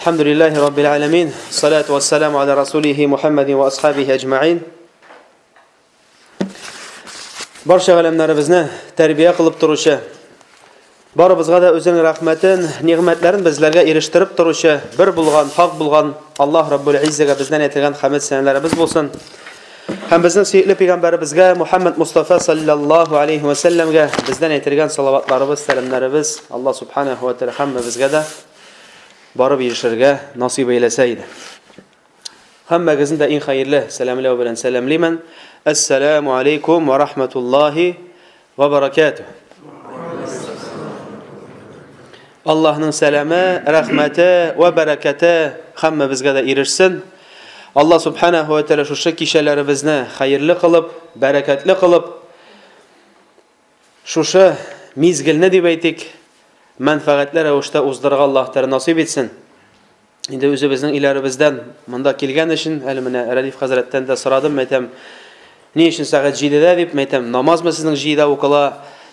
Әлхәмдүлилләһи раббил галәмин. Салату вассаламу аля расулихи Мухаммадин ва асхабихи әҗмәгыйн. Барча галәмнәребезне тәрбия кылып торучы, барыбызга да үзенең рәхмәтен, нигъмәтләрен безләргә ирештереп торучы, бер булган, хак булган Аллаһ Раббул Иззәгә бездән әйтелгән хәмд сәнәләребез булсын. Һәм безнең сөекле пәйгамбәребезгә Мухаммад Мустафа саллаллаһу алейхи ва сәлләмгә бездән әйтелгән салаватларыбыз, сәламнәребез Аллаһ субханаһу ва тааля һәммәбезгә дә барып ирешергә насыйп әйләсә иде. Һәммәгезне дә иң хәерле сәламләү белән сәламлимен. Әссәламу алейкум ва рахматуллахи ва баракатух. Аллаһның сәламе, рәхмәте ва бәрәкәте һәммәбезгә дә ирешсен. Аллаһ субханаһу ва тааля шушы кичәләребезне хәерле кылып, бәрәкәтле кылып, шушы мизгелне дип әйтик, мәнфәгатьле рәвештә уздырырга Аллаһ Тәгалә насыйп итсен. Инде үзебезнең өйләребездән монда килгән өчен, әле менә Рәдиф хәзрәттән дә сорадым, мәйтәм, ни өчен сәгать 7-дә дип, мәйтәм, намазмы сезнең 7-дә укыла,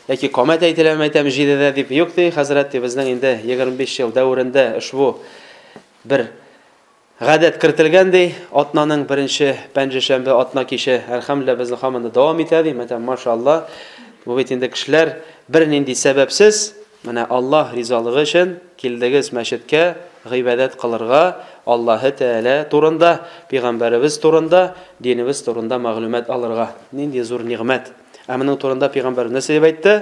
яки камәт әйтелә, мәйтәм, 7-дә дип. Юк, ди, хәзрәт, ди, безнең инде 25 ел дәверендә ошбу бер гадәт кертелгән, ди, атнаның беренче пәнҗешәмбе атна киче, әлхәмдүлилләһ, безнең һаман да дәвам итә, ди, мәйтәм, машалла, бу бит инде кешеләр бернинди сәбәпсез Менә Аллаһ ризалыгы өчен килдегез мәчеткә гыйбадәт кылырга, Аллаһы Тәгалә турында, пигамбәребез турында, динебез турында мәгълүмат алырга. Нинди зур нигъмәт! Ә моның турында пигамбәребез нәрсә дип әйтте?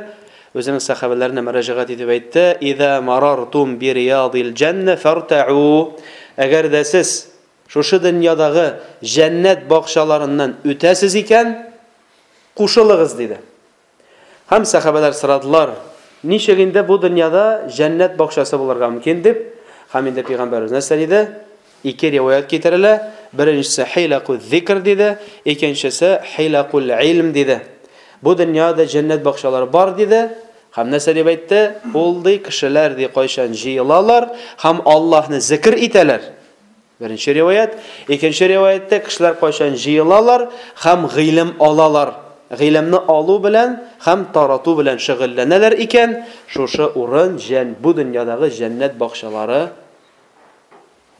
Үзенең сәхабәләренә мөрәҗәгать итеп әйтте, Иза марартум би риядил җәннә фәртәу. Әгәр дә сез шушы дөньядагы җәннәт бакчаларыннан үтәсез икән, кушылыгыз, диде. Һәм сәхабәләр сорадылар, Ничек инде бу дөньяда җәннәт бакчасы булырга мөмкин дип? Һәм инде пәйгамбәребез нәрсә диде? Ике риваять китерелә. Беренчесе хилакул зикр диде, икенчесе хилакул илм диде. Бу дөньяда җәннәт бакчалары бар диде. Һәм нәрсә дип әйтте? Ул ди кешеләр ди кайчан җыелалар һәм Аллаһны зикр итәләр. Беренче риваять. Икенче риваятьтә кешеләр кайчан җыелалар һәм гыйлем алалар. Гыйлемне алу белән һәм тарату белән шөгыльләнәләр икән, шушы урын җән бу дөньядагы җәннәт бакчалары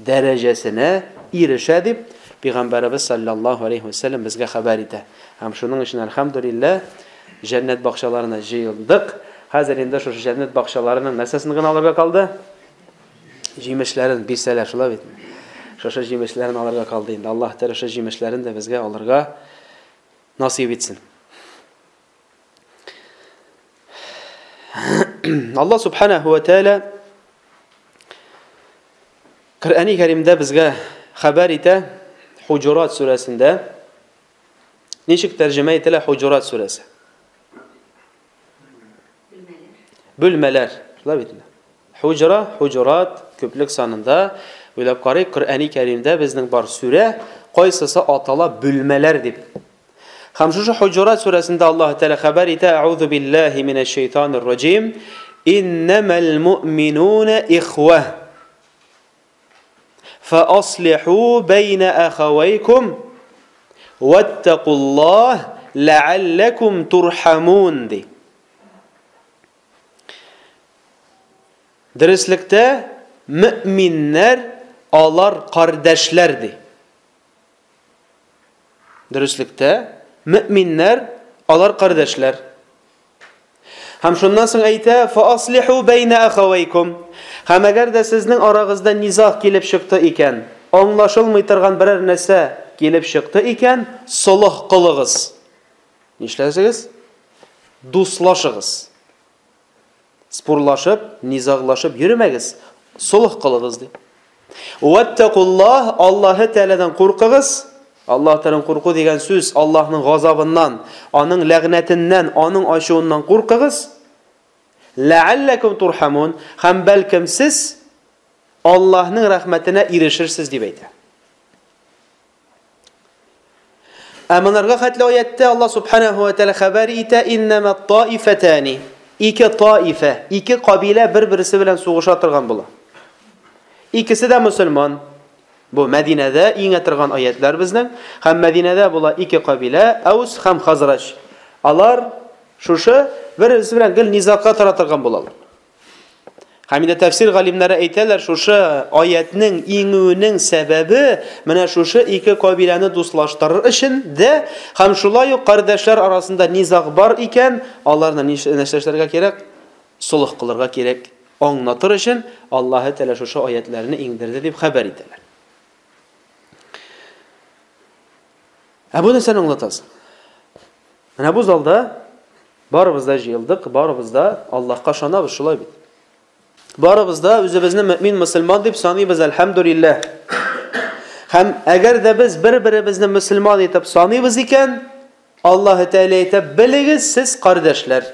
дәрәҗәсенә ирешә дип Пәйгамбәребез саллаллаһу алейһи ва сәлләм безгә хәбәр итә. Һәм шуның өчен әлхәмдүлилләһ җәннәт бакчаларына җыелдык. Хәзер инде шушы җәннәт бакчаларының нәрсәсен генә алырга калды? Җимешләрен бирсәләр, шулай бит. Шушы җимешләрен алырга калды инде. Аллаһ Тәгалә шушы җимешләрен дә безгә алырга насыйп итсен. Аллаһ субханаху ва тааля Коръәни Кәримдә безгә хәбәр итә Хуҗурат сүрәсендә. Ничек тәрҗемә ителә Хуҗурат сүрәсе? Бүлмәләр. Шулай бит инде. Хуҗра, хуҗурат, күплек санында. Уйлап карыйк, Коръәни Кәримдә безнең бар сүрә, кайсысы атала бүлмәләр дип. Һәм шушы Хуҗурат сүрәсендә Аллаһ Тәгалә хәбәр итә, Әгъузу биллаһи минәш шәйтанир раҗим. Иннәмәл муъминуна ихва. Фа аслиху бәйнә ахавайкум ваттакуллаһ ләалләкум турхамун ди. Дөреслектә мөэминнәр алар кардәшләр ди. Дөреслектә мөэминнәр алар кардәшләр. Һәм шуннан соң әйтә, фааслиху бәйнә ахавайкум. Һәм әгәр дә сезнең арагызда низаг килеп чыкты икән, аңлашылмый торган берәр нәрсә килеп чыкты икән, солых кылыгыз. Нишләсегез? Дуслашыгыз. Спорлашып, низаглашып йөрмәгез, солых кылыгыз ди. Ваттакуллаһ, Аллаһы Тәгаләдән куркыгыз. Аллаһ Тәгаләдән курку дигән сүз Аллаһның газабыннан, аның ләгънәтеннән, аның ачуыннан куркыгыз. Ләалләкум турхамун, һәм бәлкем сез Аллаһның рәхмәтенә ирешерсез дип әйтә. Ә монарга хәтле аятта Аллаһ субханаһу ва тааля хәбәр итә, иннәмә таифатани. Ике таифә, ике кабилә бер-берсе белән сугыша торган була. Икесе дә мөселман. Бу Мәдинәдә иңә торган аятлар безнең. Һәм Мәдинәдә була ике кабилә, Әүс һәм Хазрач. Алар шушы бер-берсе белән гел низагка тора торган булалар. Һәм инде тәфсир галимнәре әйтәләр, шушы аятның иңүенең сәбәбе менә шушы ике кабиләне дуслаштырыр өчен дә һәм шулай ук кардәшләр арасында низаг бар икән, аларны нишләшләргә кирәк? Солых кылырга кирәк. Аңлатыр өчен Аллаһы Тәгалә шушы аятларны иңдерде дип хәбәр итәләр. Ә бу нәрсәне аңлатасың? Менә бу залда барыбыз да җыелдык, барыбыз да Аллаһка ышанабыз, шулай бит. Барыбыз да үзебезне мөмин мөселман дип саныйбыз, әлхәмдүлилләһ. Һәм әгәр дә без бер-беребезне мөселман итеп саныйбыз икән, Аллаһ Тәгалә әйтә, белегез, сез кардәшләр.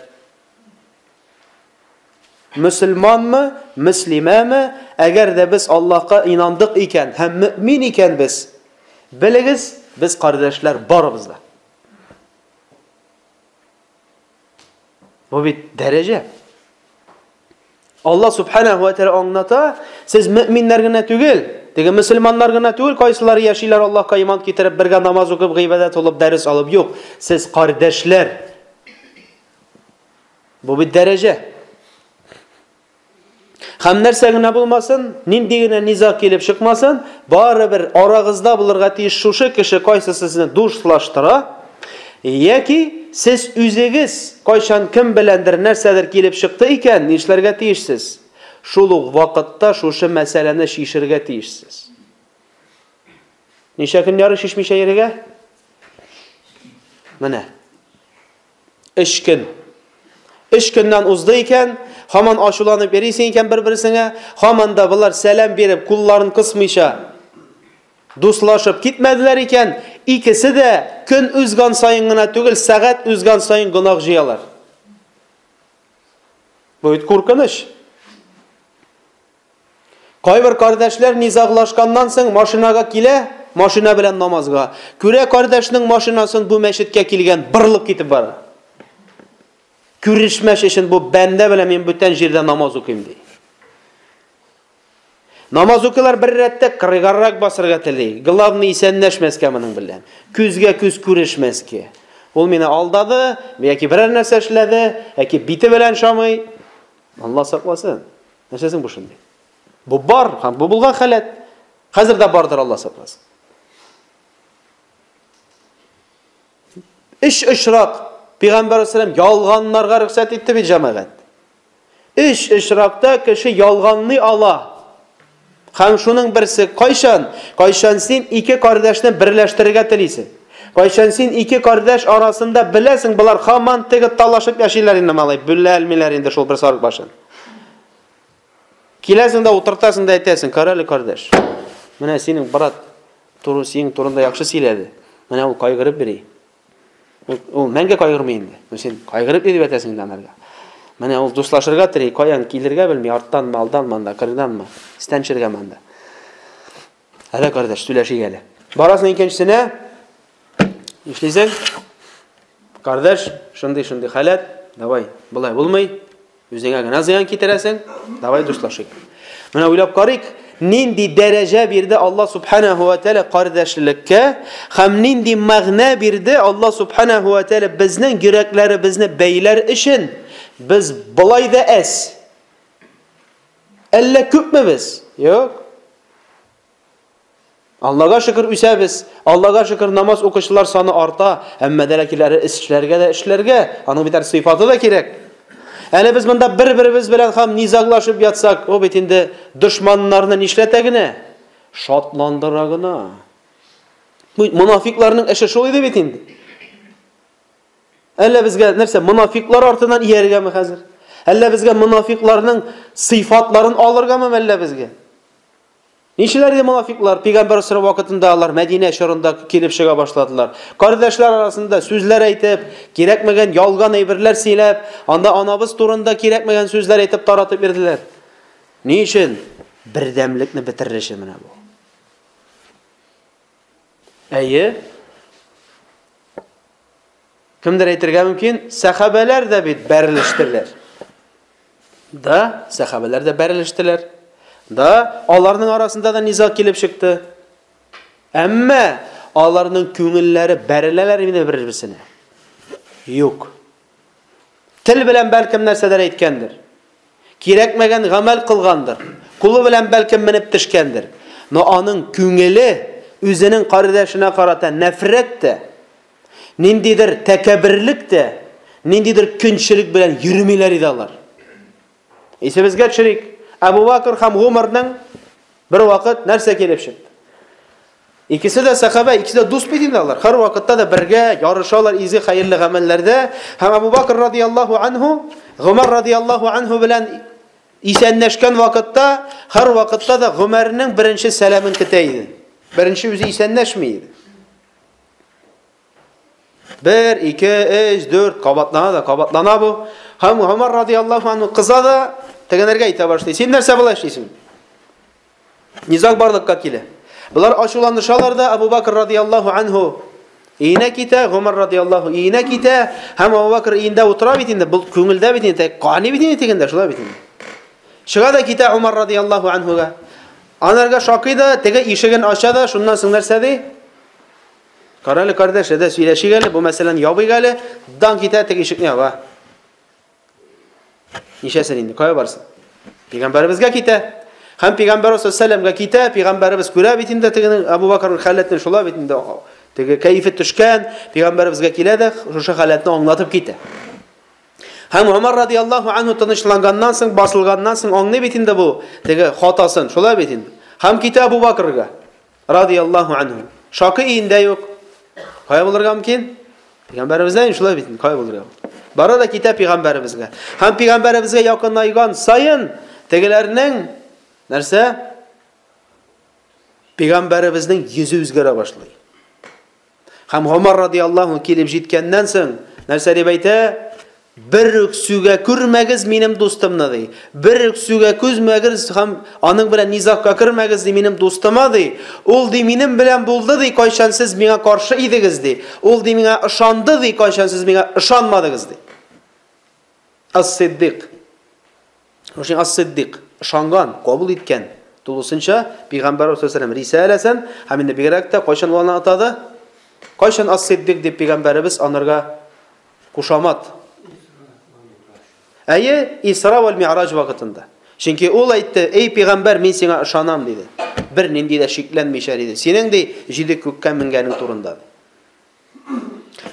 Мөселманмы, мөслимәме, әгәр дә без Аллаһка инандык икән һәм мөмин икәнбез, белегез, без кардәшләр барыбыз да. Бу бит дәрәҗә. Алла субханаһу ва тааля аңлата, сез мөминнәр генә түгел, теге мөселманнар гына түгел, кайсылары яшиләр Аллаһка иман китереп, бергә намаз укып, гыйбадәт кылып, дәрес алып, юк, сез кардәшләр. Бу бит дәрәҗә. Һәм нәрсә генә булмасын, нинди генә низаг килеп чыкмасын, барыбер арагызда булырга тиеш шушы кеше кайсы сезне дуслаштыра, яки сез үзегез кайчан кем беләндер нәрсәдер килеп чыкты икән, нишләргә тиешсез? Шул ук вакытта шушы мәсьәләне чишергә тиешсез. Ничә көн ярый чишмичә йөрергә? Менә. Өч көн. Өч көннән узды икән, һаман ачуланып йөрисең икән бер-берсеңә, һаман да болар сәлам биреп, кулларын кысмыйча дуслашып китмәделәр икән, икесе дә көн узган саен гына түгел, сәгать узган саен гөнаһ җыялар. Бу бит куркыныч. Кайбер кардәшләр низаглашканнан соң машинага килә, машина белән намазга. Күрә кардәшнең машинасын бу мәчеткә килгән, борылып китеп бара. Күрешмәш өчен бу бәндә белән мин бүтән җирдә намаз укыйм ди. Намаз укыйлар бер рәттә кырыйгаррак басырга тели. Главный исәнләшмәскә моның белән. Күзгә күз күрешмәскә. Ул мине алдады, яки берәр нәрсә эшләде, яки бите белән шамый. Алла сакласын. Нәрсәсең бу шундый? Бу бар, һәм бу булган халәт. Хәзер дә бардыр, Алла сакласын. Өч очрак Пәйгамбәр саллаллаху ялганнарга рөхсәт итте бит җәмәгать. Өч очракта кеше ялганлый ала. Һәм шуның берсе кайчан? Кайчан син ике кардәшне берләштерергә телисең? Кайчан син ике кардәш арасында беләсең, болар һаман теге талашып яшиләр инде малай, бүлә алмыйлар инде шул бер сарык башын. Киләсең дә утыртасың да әйтәсең, кара әле, кардәш. Менә синең брат туры синең турында яхшы сөйләде. Менә ул кайгырып йөри. Ул мәңге кайгырмый инде. Ну син кайгырып йөри дип әйтәсең инде анарга. Менә ул дуслашырга тели, каян килергә белми, арттанмы, алданмы анда, кырыйданмы, истән төшергәме анда. Әйдә, кардәш, сөйләшик әле. Барасың икенчесенә, нишлисең? Кардәш, шундый-шундый халәт, давай, болай булмый. Үзеңә генә зыян китерәсең, давай дуслашыйк. Менә уйлап карыйк, нинди дәрәҗә бирде Алла субханаһу ва тааля кардәшлеккә һәм нинди мәгънә бирде Алла субханаһу ва тааля безнең йөрәкләребезне бәйләр өчен. Без болай да әз. Әллә күпме без? Юк. Аллага шөкер үсәбез. Аллага шөкер намаз укучылар саны арта, әмма дә ләкин әле эшләргә дә эшләргә, аның бит әле сыйфаты да кирәк. Әле без монда бер-беребез белән һәм низаглашып ятсак, ул бит инде дошманнарны нишләтә генә? Шатландыра гына. Бу монафикларның эше шул иде бит инде. Әллә безгә нәрсә, монафиклар артыннан иярергәме хәзер? Әллә безгә монафикларның сыйфатларын алыргамы әллә безгә? Ничәләр иде монафиклар? Пәйгамбәр чоры вакытында алар Мәдинә чорында килеп чыга башладылар. Кардәшләр арасында сүзләр әйтеп, кирәкмәгән ялган әйберләр сөйләп, анда анабыз турында кирәкмәгән сүзләр әйтеп таратып йөрделәр. Ни өчен? Бердәмлекне бетерер өчен менә бу. Әйе. Кемдер әйтергә мөмкин, сәхабәләр дә бит бәрелештеләр. Да, сәхабәләр дә бәрелештеләр. Да, аларның арасында да низаг килеп чыкты. Әмма аларның күңелләре бәреләләр инде бер-берсенә. Юк. Тел белән бәлкем нәрсәдер әйткәндер. Кирәкмәгән гамәл кылгандыр. Кулы белән бәлкем менеп төшкәндер. Но аның күңеле үзенең кардәшенә карата нәфрәт тә, ниндидер тәкәбберлек тә, ниндидер көнчелек белән йөрмиләр иде алар. Исебезгә төшерик, Әбу Бакр һәм Гомәрнең бер вакыт нәрсә килеп чыкты? Икесе дә сәхабә, икесе дә дус бит инде алар. Һәр вакытта да бергә ярышалар изге хәерле гамәлләрдә. Һәм Әбу Бакр радияллаһу анһу Гомәр радияллаһу анһу белән исәнләшкән вакытта, һәр вакытта да Гомәрнең беренче сәламен көтә иде. Беренче үзе исәнләшми иде. Бер, ике, өч, дүрт, кабатлана да, кабатлана бу. Һәм Гомәр радияллаһу анһу кыза да, тегенәргә әйтә башлый. Син нәрсә болай эшлисең? Низаг барлыкка килә. Болар ачуланышалар да, Абу Бакр радияллаһу анһу өенә китә, Гомәр радияллаһу өенә китә, һәм Абу Бакр өендә утыра бит инде, бу күңелдә бит инде, кани бит инде тегендә, шулай бит инде. Чыга да китә Умар радияллаһу анһуга. Анарга шакый да, теге ишеген ача да, шуннан соң нәрсә ди? Карале, кардәш, әдә сөйләшик әле, бу мәсьәләне ябыйк әле. Дан китә, теге ишекне яба. Ничәсен инде, кая барсын? Пәйгамбәребезгә китә. Һәм пәйгамбәр саллаллаху китә, пәйгамбәребез күрә бит инде тегенең Абу Бакрның халәтен, шулай бит инде. Теге кәефе төшкән, пәйгамбәребезгә килә дә, шушы халәтне аңлатып китә. Һәм Умар радияллаһу анһу тынычланганнан соң, басылганнан соң аңлый бит инде бу теге хатасын, шулай бит инде. Һәм китә Абу Бакрга. Радияллаһу анһу. Шакы өендә юк. Кая булырга мөмкин? Пәйгамбәребездә шулай бит, кая булырга? Бара да китә пәйгамбәребезгә. Һәм пәйгамбәребезгә якынайган саен тегеләрнең нәрсә? Пәйгамбәребезнең йөзе үзгәрә башлый. Һәм Гомар радияллаһу килеп җиткәннән соң, нәрсә дип әйтә? Бер үк сүгә күрмәгез минем дустымны, ди. Бер үк сүгә күзмәгез һәм аның белән низагка кермәгез, ди, минем дустыма, ди. Ул, ди, минем белән булды, ди, кайчан сез миңа каршы идегез, ди. Ул, ди, миңа ышанды, ди, кайчан сез миңа ышанмадыгыз, ди. Ас-Сиддик. Шуның Ас-Сиддик ышанган, кабул иткән тулысынча Пәйгамбәр саллаллаху рисаләсен һәм инде бигрәк тә кайчан ул аны атады? Кайчан Ас-Сиддик дип Пәйгамбәребез анарга кушамат? Әйе, Исра вәл Ми'раҗ вакытында. Чөнки ул әйтте, "Эй пәйгамбәр, мин сиңа ышанам" диде. Бер нинди дә шикләнмичә диде. Синең ди җиде күккә менгәнең турында.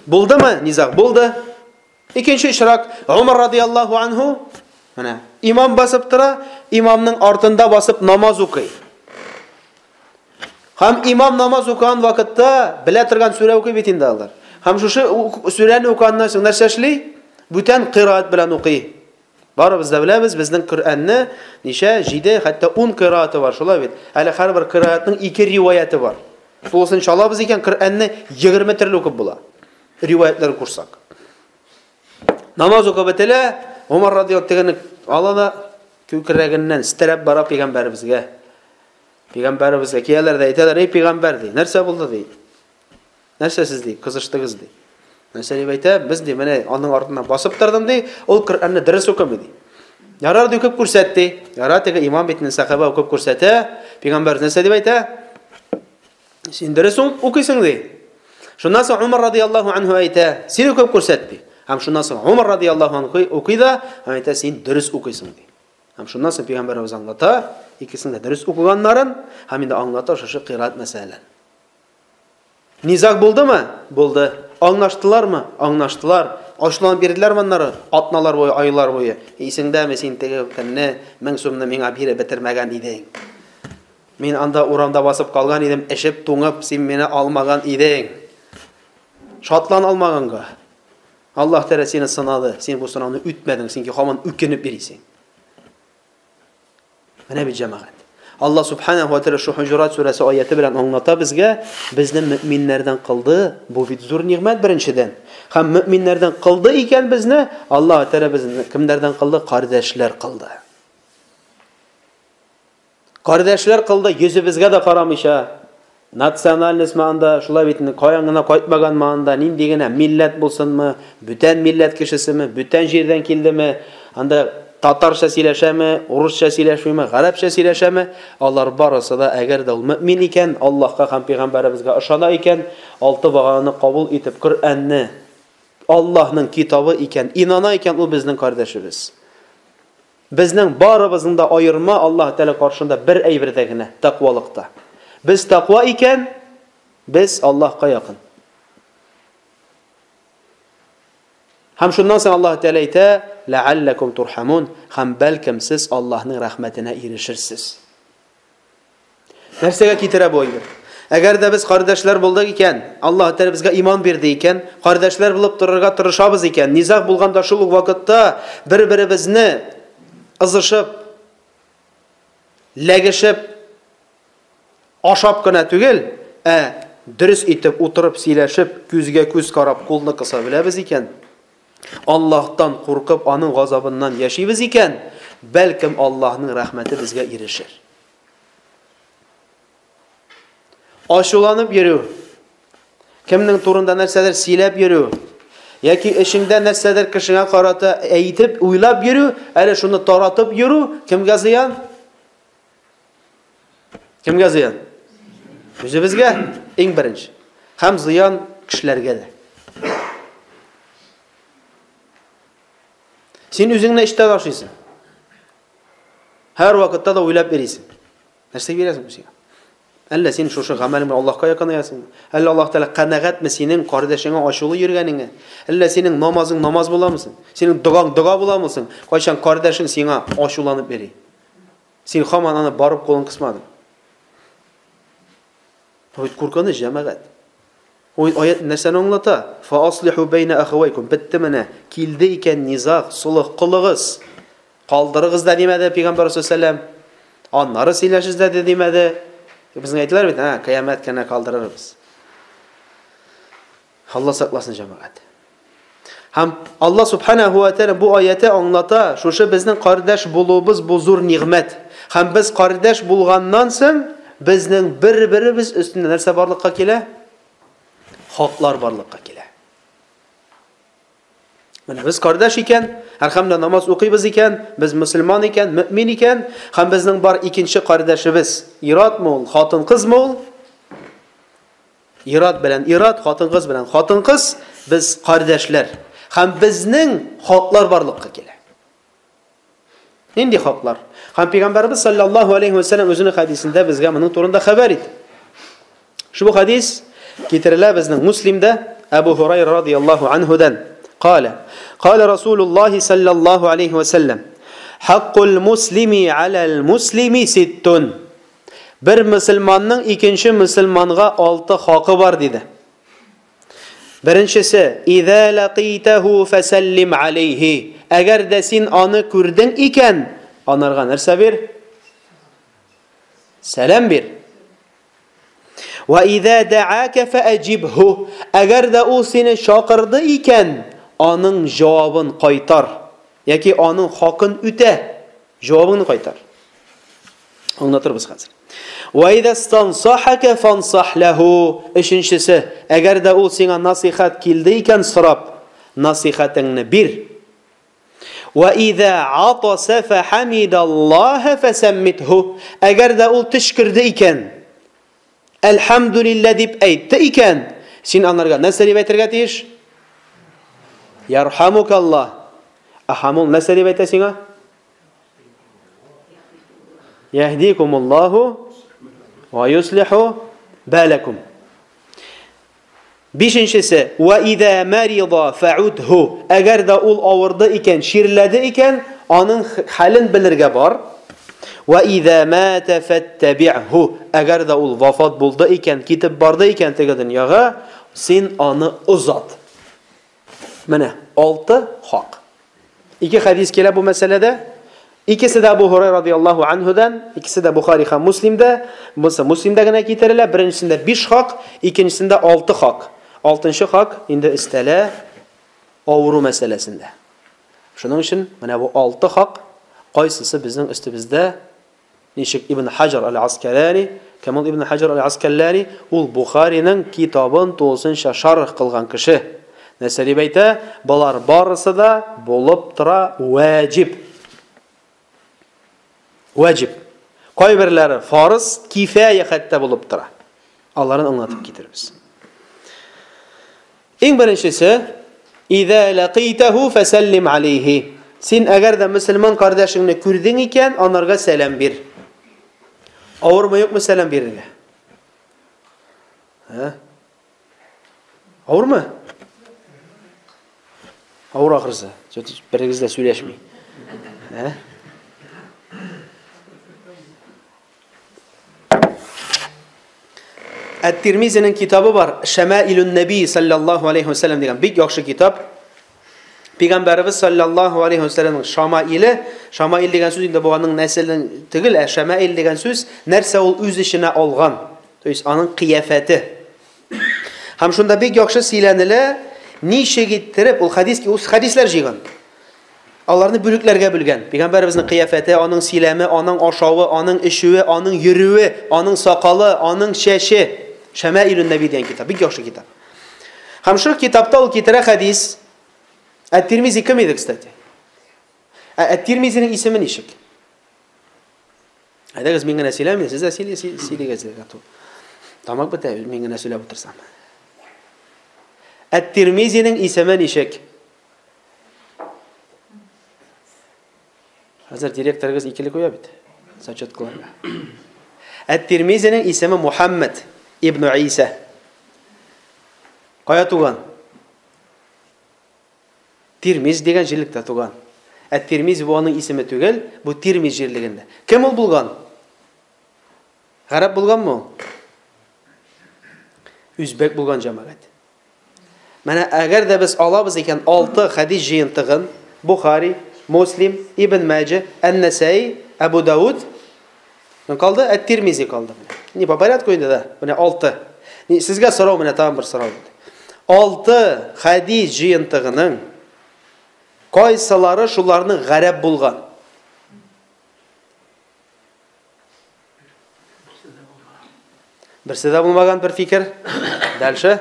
Булдымы низаг? Булды. Икенче очрак, Умар радияллаһу анһу, менә имам басып тора, имамның артында басып намаз укый. Һәм имам намаз укыган вакытта белә торган сүрә укый бит инде алар. Һәм шушы сүрәне укыганнан соң нәрсә эшли? Бүтән кыраат белән укый. Барыбыз да беләбез, безнең Коръәнне ничә, 7, хәтта 10 кырааты бар, шулай бит. Әле һәрбер кыраатның ике риваяте бар. Тулысынча алабыз икән, Коръәнне 20 төрле укып була. Риваятларын кушсак. Намаз укып бетелә, Умар радияллаһу тегене ала да күкрәгеннән стерәп бара пәйгамбәребезгә. Пәйгамбәребезгә киләләр дә әйтәләр, "Эй пәйгамбәр" ди. Нәрсә булды ди? Нәрсә сез ди, кызыштыгыз ди. Нәрсә дип әйтә? Без ди, менә аның артыннан басып тордым ди, ул Коръәнне дөрес укымый ди. Ярар ди, укып күрсәт ди. Ярар теге имам бит сәхаба укып күрсәтә. Пәйгамбәр нәрсә дип әйтә? Син дөрес укыйсың ди. Шуннан соң Умар радияллаһу анһу әйтә, син укып күрсәт ди. Һәм шуннан соң Умар радияллаһу анһу укый да, һәм әйтә, син дөрес укыйсың ди. Һәм шуннан соң пәйгамбәребез аңлата, икесен дә дөрес укыганнарын, һәм инде аңлата шушы кыйраат мәсьәләләрен. Низаг булдымы? Булды. Аңлаштылармы? Аңлаштылар. Ачуланып бирделәрме аннары? Атналар буе, айлар буе. Исеңдәме, син теге көнне 1000 сумны миңа биреп бетермәгән идең. Мин анда урамда басып калган идем, эшеп, туңып, син мине алмаган идең. Шатлан алмаганга. Аллаһ Тәгалә сине сынады, син бу сынауны үтмәдең, чөнки һаман үкенеп йөрисең. Менә бит җәмәгать. Аллаһ субханаһу ва тәгалә шу Хуҗурат сүрәсе аяте белән аңлата безгә, безне мөэминнәрдән кылды. Бу бит зур нигъмәт беренчедән. Һәм мөэминнәрдән кылды икән безне, Аллаһ Тәгалә безне кемнәрдән кылды? Кардәшләр кылды. Кардәшләр кылды, йөзебезгә дә карамыйча. Национальностьмы анда, шулай бит инде, каян гына кайтмаганмы анда, нинди генә милләт булсынмы, бүтән милләт кешесеме, бүтән җирдән килдеме, анда татарча сөйләшәме, урысча сөйләшмиме, гарәпчә сөйләшәме, алар барысы да, әгәр дә ул мөэмин икән, Аллаһка һәм пәйгамбәребезгә ышана икән, алты багананы кабул итеп, Коръәнне Аллаһның китабы икән, инана икән, ул безнең кардәшебез. Безнең барыбызның да аерма Аллаһ Тәгалә каршында бер әйбердә генә, тәкъвалыкта. Без тәкъва икән, без Аллаһка якын. Һәм шуннан соң Аллаһ Тәгалә әйтә, ләалләкум турхамун, һәм бәлкем сез Аллаһның рәхмәтенә ирешерсез. Нәрсәгә китерә бу әйбер? Әгәр дә без кардәшләр булдык икән, Аллаһ Тәгалә безгә иман бирде икән, кардәшләр булып торырга тырышабыз икән, низаг булганда шул ук вакытта бер-беребезне ызышып, ләгешеп, ашап кына түгел, ә дөрес итеп утырып сөйләшеп, күзгә күз карап кулны кыса беләбез икән, Аллаһтан куркып, аның газабыннан яшибез икән, бәлкем Аллаһның рәхмәте безгә ирешер. Ачуланып йөрү, кемнең турында нәрсәдер сөйләп йөрү, яки эшеңдә нәрсәдер кешеңә карата әйтеп, уйлап йөрү, әле шуны таратып йөрү кемгә зыян? Кемгә зыян? Үзебезгә иң беренче. Һәм зыян кешеләргә дә. Син үзеңне эштә ташыйсың. Һәр вакытта да уйлап йөрисең. Нәрсә бирәсең сиңа? Әллә син шушы гамәлең белән Аллаһка якынаясыңмы? Әллә Аллаһ Тәгалә канәгатьме синең кардәшеңә ачулы йөргәнеңә? Әллә синең намазың намаз буламы соң? Синең догаң дога буламы соң? Кайчан кардәшең сиңа ачуланып йөри? Син һаман аны барып кулын кысмадың. Бу бит куркыныч, җәмәгать. Ул аят нәрсәне аңлата? Фа аслиху бәйнә ахавайкум. Бетте менә. Килде икән низаг, солых кылыгыз. Калдырыгыз да димәде пәйгамбәр саллаллаху Аннары сөйләшегез дә димәде. Безнең әйтәләр бит, ә, кыямәт кенә калдырырбыз. Алла сакласын, җәмәгать. Һәм Алла субханаһу ва тааля бу аяте аңлата, шушы безнең кардәш булуыбыз бу зур нигъмәт. Һәм без кардәш булганнан соң безнең бер-беребез өстендә нәрсә барлыкка килә? Хаклар барлыкка килә. Менә без кардәш икән, әлхәмдүлилләһ намаз укыйбыз икән, без мөселман икән, мөмин икән, һәм безнең бар икенче кардәшебез, ир-атмы ул, хатын-кызмы ул? Ир-ат белән ир-ат, хатын-кыз белән хатын-кыз, без кардәшләр. Һәм безнең хаклар барлыкка килә. Нинди хаклар? Һәм Пәйгамбәрбез саллаллаһу алейхи ва саллям үзенең хәдисендә безгә моның турында хәбәр итә. Шул хәдис китерелә безнең Муслимдә Әбу Һурайра радияллаһу анһудан. Кала, кала Расулуллаһи саллаллаһу алейхи ва саллям: "Хаккул муслими алал муслими ситтун." Бер мөселманның икенче мөселманга алты хакы бар, диде. Беренчесе, «Иза лакитаху фасаллим алейхи». Әгәр дә син аны күрдең икән, анарга нәрсә бир? Сәлам бир. Ва иза да'ака фаҗибху. Әгәр дә ул сине чакырды икән, аның җавабын кайтар яки аның хакын үтә. Җавабыңны кайтар. Аңлатырбыз хәзер. Ва иза стансахака фансах лаху. Өченчесе, әгәр дә ул сиңа насихат килде икән сорап, насихатыңны бир. Ва иза атаса фахамидаллаһа фасаммитху. Әгәр дә ул төчкерде икән, Әлхәмдүлилләһ дип әйтте икән, син анарга нәрсә дип әйтергә тиеш? Ярхамукаллаһ. Ә һәм ул нәрсә дип әйтә сиңа? Яһдикумуллаһу ва юслиху балакум. Бишенчесе, ва иза марида фаудху. Әгәр дә ул авырды икән, чирләде икән, аның хәлен белергә бар. Ва иза мата фаттабиху. Әгәр дә ул вафат булды икән, китеп барды икән теге дөньяга, син аны озат. Менә алты хак. Ике хәдис килә бу мәсьәләдә. Икесе дә Абу Һурайра радияллаһу анһудан, икесе дә Бухари һәм Муслимдә. Бусы Муслимдә генә китерелә. Беренчесендә 5 хак, икенчесендә 6 хак. Алтынчы хак инде өстәлә авыру мәсьәләсендә. Шуның өчен менә бу 6 хак кайсысы безнең өстебездә Ничек Ибн Хаҗар әл-Аскалани, кем ул Ибн Хаҗар әл-Аскалани? Ул Бухариның китабын тулысынча шарх кылган кеше. Нәрсә дип әйтә? Болар барысы да булып тора ваҗиб. Ваҗиб. Кайберләре фарыз, кифая хәтта булып тора. Аларын аңлатып китербез. Иң беренчесе, Иза лакитаху фасаллим алейхи. Син әгәр дә мөселман кардәшеңне күрдең икән, анарга сәлам бир. Авырмы юкмы сәлам бирергә? Ә? Авырмы? Авыр ахрысы. Берегез дә сөйләшми. Ә? Әт-Тирмизинең китабы бар, Шәмаилун Нәби саллаллаһу алейхи ва саллям дигән бик яхшы китап. Пәйгамбәребез саллаллаһу алейхи ва саллямның шамаиле, шамаил дигән сүз инде бу аның нәселен түгел, ә шамаил дигән сүз нәрсә ул үз эченә алган, то есть аның кыяфәте. Һәм шунда бик яхшы сөйләнелә, ничек иттереп ул хадис, ул хадисләр җыйган. Аларны бүлекләргә бүлгән. Пәйгамбәребезнең кыяфәте, аның сөйләме, аның ашавы, аның эчүе, аның йөрүе, аның сакалы, аның чәче. Шәмаилүн Нәби дигән китап, бик яхшы китап. Һәм шул китапта ул китерә хәдис. Ә Тирмизи кем иде, кстати? Ә Әт-Тирмизинең исеме ничек? Әйдәгез, мин генә сөйләмим, сез дә сөйлигез. Тамак бетә, мин генә сөйләп утырсам. Әт-Тирмизинең исеме ничек? Хәзер директорыгыз икеле куя бит. Зачеткаларга. Әт-Тирмизинең исеме Мухаммад ибн Иса. Кая туган? Тирмиз дигән җирлектә туган. Ә Тирмиз бу аның исеме түгел, бу Тирмиз җирлегендә. Кем ул булган? Гарәп булганмы ул? Үзбәк булган җәмәгать. Менә әгәр дә без алабыз икән алты хәдис җыентыгын, Бухари, Муслим, Ибн Мәҗә, Ән-Нәсәи, Әбу Дауд, калды, Әт-Тирмизи калды. Не по порядку инде да, менә алты. Сезгә сорау менә тагын бер сорау. Алты хәдис җыентыгының кайсылары шуларның гарәп булган? Берсе дә булмаган бер фикер. Дальше.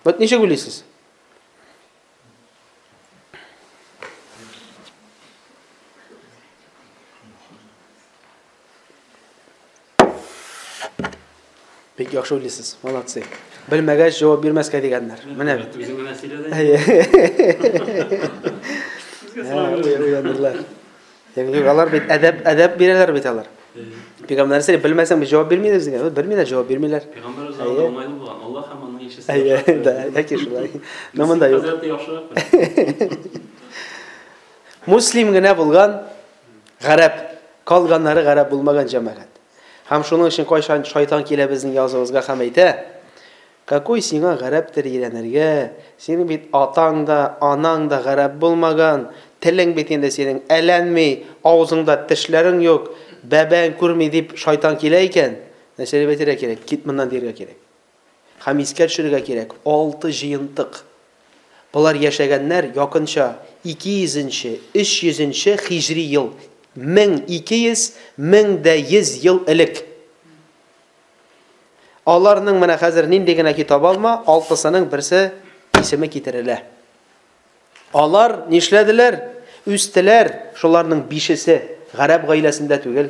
Вот ничек уйлыйсыз? Бик яхшы уйлыйсыз. Молодцы. Белмәгәч җавап бирмәскә дигәннәр. Менә бит. Үзең генә сөйлә дә. Уяндылар. Юк, алар бит әдәп, әдәп бирәләр бит алар. Пәйгамбәр нәрсә белмәсәң без җавап бирмибез дигән. Белмиләр, җавап бирмиләр. Пәйгамбәр үзе уңайлы булган. Аллаһ һәм аның илчесе. Әйе, да, яки шулай. Но монда юк. Хәзрәте яхшырак. Муслим генә булган гарәп, калганнары гарәп булмаган җәмәгать. Һәм шуның өчен кайчан шайтан килә безнең языбызга һәм әйтә, Какой сиңа гарәп теле өйрәнергә, синең бит атаң да, анаң да гарәп булмаган, телең бит инде синең әләнми, авызыңда тешләрең юк, бәбәң күрми дип шайтан килә икән, нәрсә дип әйтергә кирәк, кит моннан дияргә кирәк. Һәм искә төшерергә кирәк, алты җыентык. Болар яшәгәннәр якынча 200 нче, 300 нче хиҗри ел, 1200, 1100 ел элек. Аларның менә хәзер нинди генә китап алма, алтысының берсе исеме китерелә. Алар нишләделәр? Үстеләр, шуларның бишесе гарәп гаиләсендә түгел.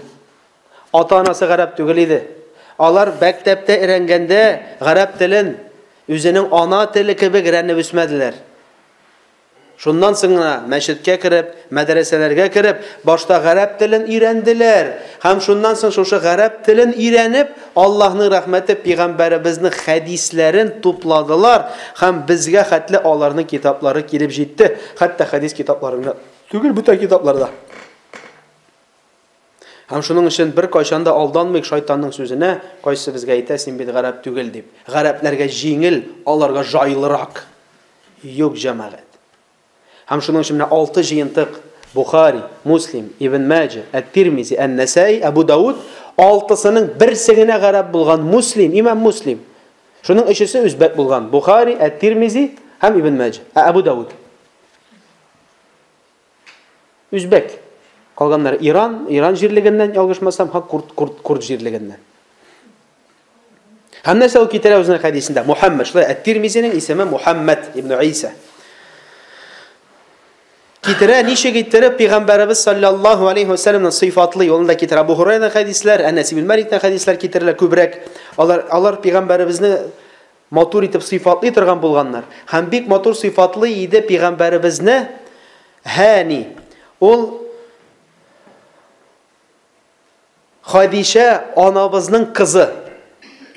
Ата-анасы гарәп түгел иде. Алар мәктәптә өйрәнгәндә гарәп телен үзенең ана теле кебек өйрәнеп үсмәделәр. Шуннан соң гына мәчеткә кереп, мәдрәсәләргә кереп, башта гарәп телен өйрәнделәр. Һәм шуннан соң шушы гарәп телен өйрәнеп, Аллаһның рәхмәте пәйгамбәребезнең хәдисләрен тупладылар һәм безгә хәтле аларның китаплары килеп җитте. Хәтта хәдис китаплары гына түгел, бүтән китаплар да. Һәм шуның өчен беркайчан да алданмыйк шайтанның сүзенә, кайсы безгә әйтә, син бит гарәп түгел дип. Гарәпләргә җиңел, аларга җайлырак. Юк, җәмәгать. Һәм шуның өчен менә алты җыентык Бухари, Муслим, Ибн Мәҗә, Әт-Тирмизи, Ән-Нәсәи, Әбу Дауд алтысының берсе генә гарәп булган Муслим, имам Муслим. Шуның өчесе үзбәк булган. Бухари, Әт-Тирмизи һәм Ибн Мәҗә, ә Әбу Дауд. Үзбәк. Калганнары Иран, Иран җирлегеннән, ялгышмасам, ха курд, курд, курд җирлегеннән. Һәм нәрсә ул китерә үзенең хәдисендә? Мухаммад, шулай Әт-Тирмизинең исеме Мухаммад ибн Иса. Китерә ничек иттереп пәйгамбәребез саллаллаһу алейхи ва сәлламны сыйфатлый, ул да китерә Абу Һурайрадан хәдисләр, Әнәс ибн Маликтан хәдисләр китерелә күбрәк. Алар алар пәйгамбәребезне матур итеп сыйфатлый торган булганнар. Һәм бик матур сыйфатлый иде пәйгамбәребезне. Һани. Ул Хадичә анабызның кызы.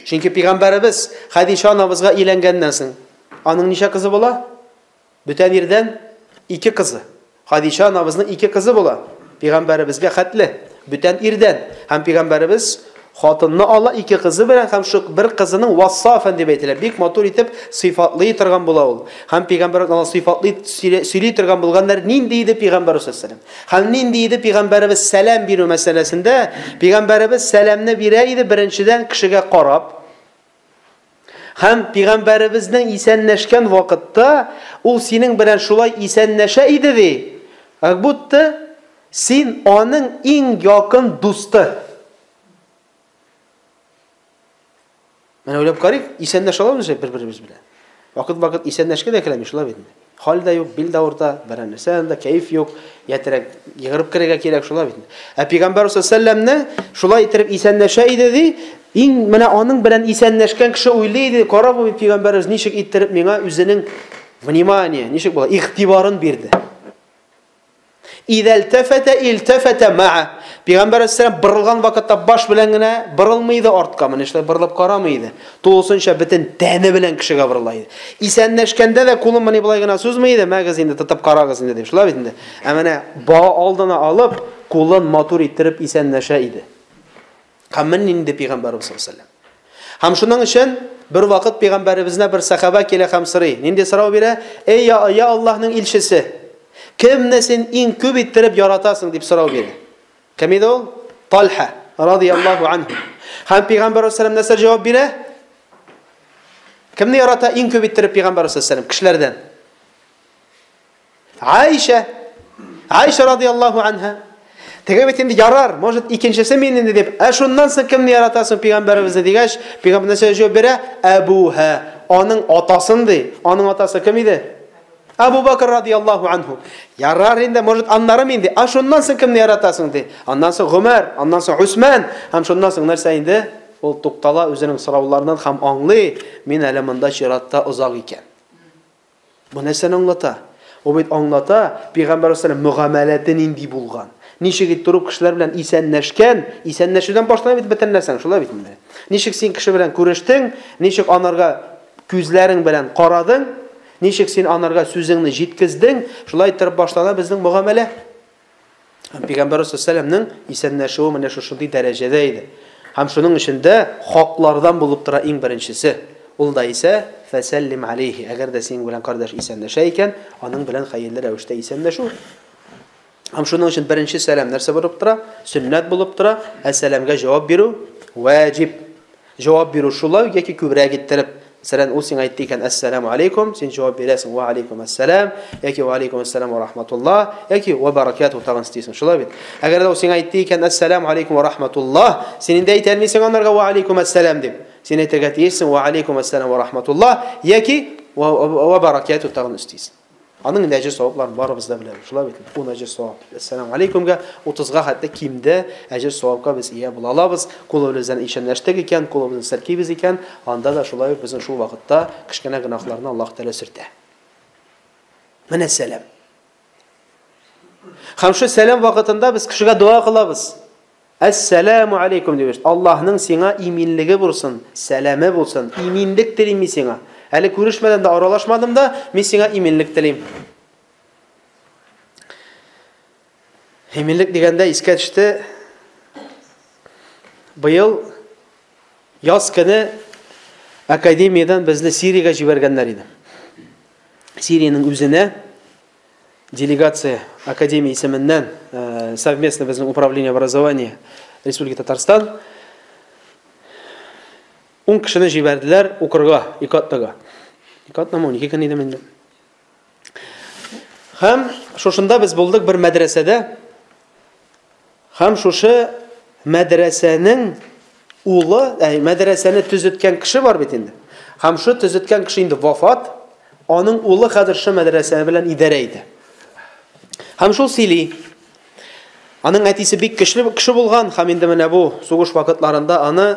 Чөнки пәйгамбәребез Хадичә анабызга өйләнгәннән соң, аның ничә кызы була? Бүтән ирдән ике кызы. Хадичә анабызның ике кызы була. Пәйгамбәребезгә хәтле. Бүтән ирдән. Һәм пәйгамбәребез хатынны ала ике кызы белән һәм шул бер кызының вассафан дип әйтелә. Бик матур итеп сыйфатлый торган була ул. Һәм пәйгамбәр аны сыйфатлый сөйли торган булганнар нинди иде пәйгамбәр саллаллаһу Һәм нинди иде пәйгамбәребез сәлам бирү мәсьәләсендә? Пәйгамбәребез сәламне бирә иде беренчедән кешегә карап. Һәм пәйгамбәребезнең исәнләшкән вакытта ул синең белән шулай исәнләшә иде ди. Как будто син аның иң якын дусты. Менә уйлап карыйк, исәнләшә алабыз бер-беребез белән. Вакыт-вакыт исәнләшкә дә керәми, шулай бит инде. Хәл дә юк, бил дә авырта, берәр нәрсә анда, кәеф юк, ятәрәк егырып керергә кирәк, шулай бит инде. Ә пәйгамбәр саллаллаһу шулай иттереп исәнләшә иде ди, иң менә аның белән исәнләшкән кеше уйлый иде, кара бу пәйгамбәребез ничек иттереп миңа үзенең внимание, ничек була, игътибарын бирде. Идәлтәфәтә илтәфәтә ма'a. Пәйгамбәр алейһиссәлам борылган вакытта баш белән генә борылмый иде артка, менә шулай борылып карамый иде. Тулысынча бөтен тәне белән кешегә борыла иде. Исәнләшкәндә дә кулын менә болай гына сузмый иде, мәгез инде тотып карагыз инде дип, шулай бит инде. Ә менә ба алдына алып, кулын матур иттереп исәнләшә иде. Һәм менә нинди пәйгамбәребез саллаллаһу алейһи ва Һәм шуның өчен бер вакыт пәйгамбәребезнә бер сахаба килә һәм сорый. Нинди сорау бирә? Эй, я, я Аллаһның илчесе, кемне син иң күп иттереп яратасың дип сорау бирә. Кем иде ул? Талха радияллаһу анху. Һәм пәйгамбәр саллаллаһу нәрсә җавап бирә? Кемне ярата иң күп иттереп пәйгамбәр саллаллаһу кешеләрдән? Айша. Айша радияллаһу анха. Теге бит инде ярар, может, икенчесе мин инде дип. Ә шуннан соң кемне яратасың пәйгамбәребезне дигәч, пәйгамбәр нәрсә җавап бирә? Әбуһа. Аның атасын ди. Аның атасы кем иде? Әбу Бакр радияллаһу анху. Ярар инде, может, аннары мин ди. Ә шуннан соң кемне яратасың ди? Аннан соң Гомәр, аннан соң Усман, һәм шуннан соң нәрсә инде? Ул туктала үзенең сорауларыннан һәм аңлый, мин әле монда чиратта озак икән. Бу нәрсәне аңлата? Ул бит аңлата, Пәйгамбәр саллаллаһу мөгамәләте нинди булган. Ничек итеп торып кешеләр белән исәнләшкән, исәнләшүдән башлана бит бөтен нәрсәң, шулай бит инде. Ничек син кеше белән күрештең, ничек анарга күзләрең белән карадың, ничек син анарга сүзеңне җиткездең, шулай иттереп башлана безнең мөгамәлә. Һәм Пәйгамбәр саллаллаһу исәнләшүе менә шушындый дәрәҗәдә иде. Һәм шуның өчен дә хаклардан булып тора иң беренчесе. Ул да исә фәсәллим алейхи. Әгәр дә синең белән кардәш исәнләшә икән, аның белән хәерле рәвештә исәнләшү. Һәм шуның өчен беренче сәлам нәрсә булып тора? Сөннәт булып тора. Ә сәламгә җавап бирү ваҗиб. Җавап бирү шулай яки күбрәк иттереп. Мәсәлән, ул сиңа әйтте икән, әссәламу алейкум, син җавап бирәсең, ва алейкум әссәлам, яки ва алейкум әссәлам ва рахматуллаһ, яки ва баракату тагын өстисең. Шулай бит. Әгәр дә ул сиңа әйтте икән, әссәламу алейкум ва рахматуллаһ, син инде әйтә алмыйсың анарга ва алейкум әссәлам дип. Син әйтергә тиешсең ва алейкум әссәлам ва рахматуллаһ, яки ва баракату тагын өстисең. Аның инде әҗер савапларын барыбыз да беләбез. Шулай бит? 10 әҗер савап. Әссәламу алейкумга 30-га хәтта кимдә әҗер савапка без ия була алабыз. Кулыбыз белән исәнләштек икән, кулыбызны селкибез икән, анда да шулай ук безнең шул вакытта кечкенә гөнаһларны Аллаһ Тәгалә сөртә. Менә сәлам. Һәм шул сәлам вакытында без кешегә дога кылабыз. Әссәләмү алейкум дип. Аллаһның сиңа иминлеге булсын, сәламе булсын. Иминлек телим мин сиңа. Әле күрешмәдем дә, аралашмадым да, мин сиңа иминлек телим. Иминлек дигәндә искә төште. Быел яз көне академиядән безне Сириягә җибәргәннәр иде. Сириянең үзенә делегация академия исеменнән совместно безнең управление образования Республики Татарстан 10 кешене җибәрделәр укырга, ике атнага. Ике атнамы, 12 көн идеме инде. Һәм шушында без булдык бер мәдрәсәдә. Һәм шушы мәдрәсәнең улы, ә, мәдрәсәне төзеткән кеше бар бит инде. Һәм шу төзеткән кеше инде вафат, аның улы хәзер шу мәдрәсә белән идарә итә. Һәм шул сөйли. Аның әтисе бик көчле кеше булган, һәм инде менә бу сугыш вакытларында аны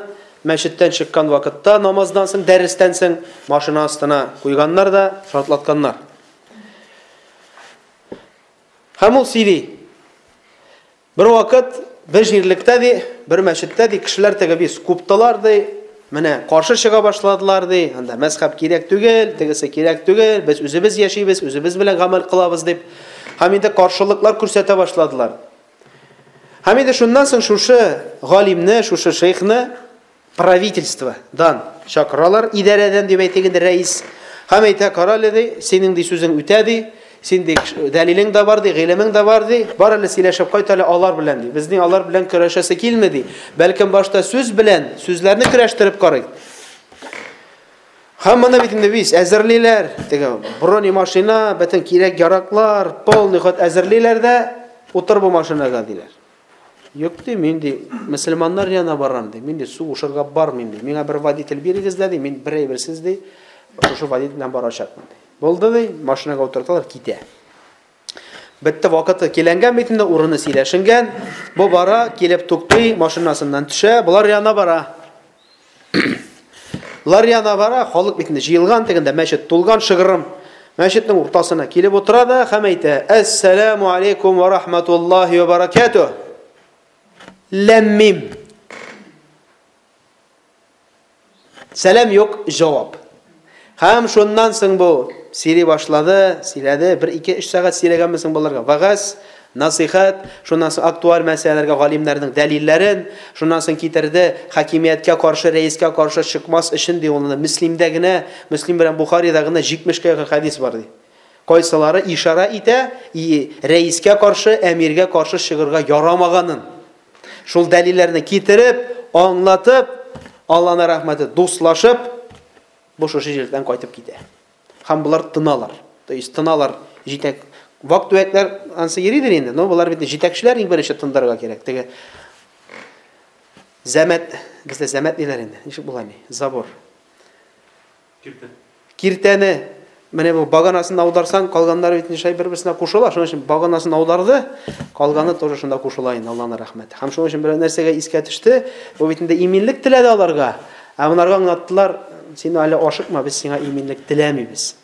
мәчеттән чыккан вакытта намаздан соң, дәрестән соң машина астына куйганнар да шартлатканнар. Һәм ул сөйли. Бер вакыт бер җирлектә ди, бер мәчеттә ди, кешеләр теге бис куптылар ди, менә каршы чыга башладылар ди, анда мәзхәб кирәк түгел, тегесе кирәк түгел, без үзебез яшибез, үзебез белән гамәл кылабыз дип. Һәм инде каршылыклар күрсәтә башладылар. Һәм инде шуннан соң шушы галимне, шушы шейхны правительстводан чакыралар, идарәдән дип әйтик инде рәис. Һәм әйтә, карале ди, синең ди сүзең үтә ди, син ди дәлилең дә бар ди, гыйлемең дә бар ди, бар әле сөйләшеп кайт әле алар белән ди. Безнең алар белән көрәшәсе килми ди. Бәлкем башта сүз белән сүзләрне көрәштереп карыйк. Һәм моны бит инде без әзерлиләр. Теге бронемашина, бөтен кирәк-яраклар, полный ход әзерлиләр дә, утыр бу машинага диләр. Юк ди, мин ди, мөселманнар янына барам ди. Мин ди сугышырга бармыйм ди. Миңа бер водитель бирегез дә ди, мин бер әйберсез ди, шушы водитель белән барачакмын ди. Булды ди, машинага утырталар, китә. Бетте вакыты киләнгән бит инде, урыны сөйләшенгән. Бу бара, килеп туктый, машинасыннан төшә, болар янына бара. Болар янына бара, халык бит инде җыелган тегендә, мәчет тулган шыгрым. Мәчетнең уртасына килеп утыра да һәм әйтә: "Әссәламу алейкум ва рахматуллаһи ва баракатуһ." Ләммим. Сәлам юк, җавап. Һәм шуннан соң бу сөйли башлады, сөйләде, бер ике өч сәгать сөйләгәнме соң боларга? Вәгазь, насыйхәт, шуннан соң актуаль мәсьәләләргә галимнәрнең дәлилләрен, шуннан соң китерде, хакимияткә каршы, рәискә каршы чыкмас өчен ди ул Мөслимдә генә, Мөслим белән Бухарида гына 70-кә якын хәдис бар ди. Кайсылары ишарә итә, и рәискә каршы, әмиргә каршы чыгырга ярамаганын. Шул дәлилләрне китереп, аңлатып, Алланың рәхмәте, дуслашып, бу шушы җирдән кайтып китә. Һәм болар тыналар. То есть тыналар җитәк вак-төякләр ансы йөридер инде, но болар бит җитәкчеләр иң беренче тындырырга кирәк. Теге зәмәт, бездә зәмәт диләр инде. Ничек була ни? Забор. Киртә. Киртәне менә бу баганасын аударсаң, калганнары бит нишай бер-берсенә кушыла. Шуның өчен баганасын аударды, калганы тоже шунда кушыла инде, Аллаһның рәхмәте. Һәм шуның өчен бер нәрсәгә искә төште, бу бит инде иминлек теләде аларга. Ә монарга аңлаттылар, син әле ашыкма, без сиңа иминлек теләмибез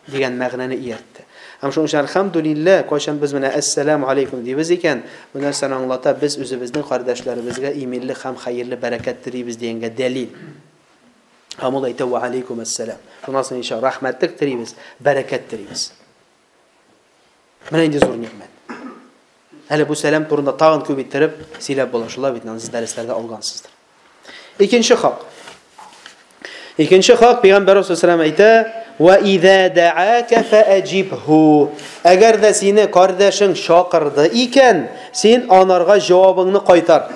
дигән мәгънәне ияртте. Һәм шуның өчен әлхәмдүлилләһ, кайчан без менә әссәламу алейкум дибез икән, бу нәрсәне аңлата, без үзебезнең кардәшләребезгә иминлек һәм хәерле бәрәкәт телибез дигәнгә дәлил. Һәм ул әйтә, Вә алейкум әссәлам. Шуннан соң иншалла рәхмәтлек телибез, бәрәкәт телибез. Менә инде зур нигъмәт. Әле бу сәлам турында тагын күп иттереп сөйләп була. Шулай бит, сез дәресләрдә алгансыздыр. Икенче хак. Икенче хак Пәйгамбәр саллаллаху әйтә: "Ва иза да'ака фаҗибху." Әгәр дә сине кардәшең чакырды икән, син анарга җавабыңны кайтар.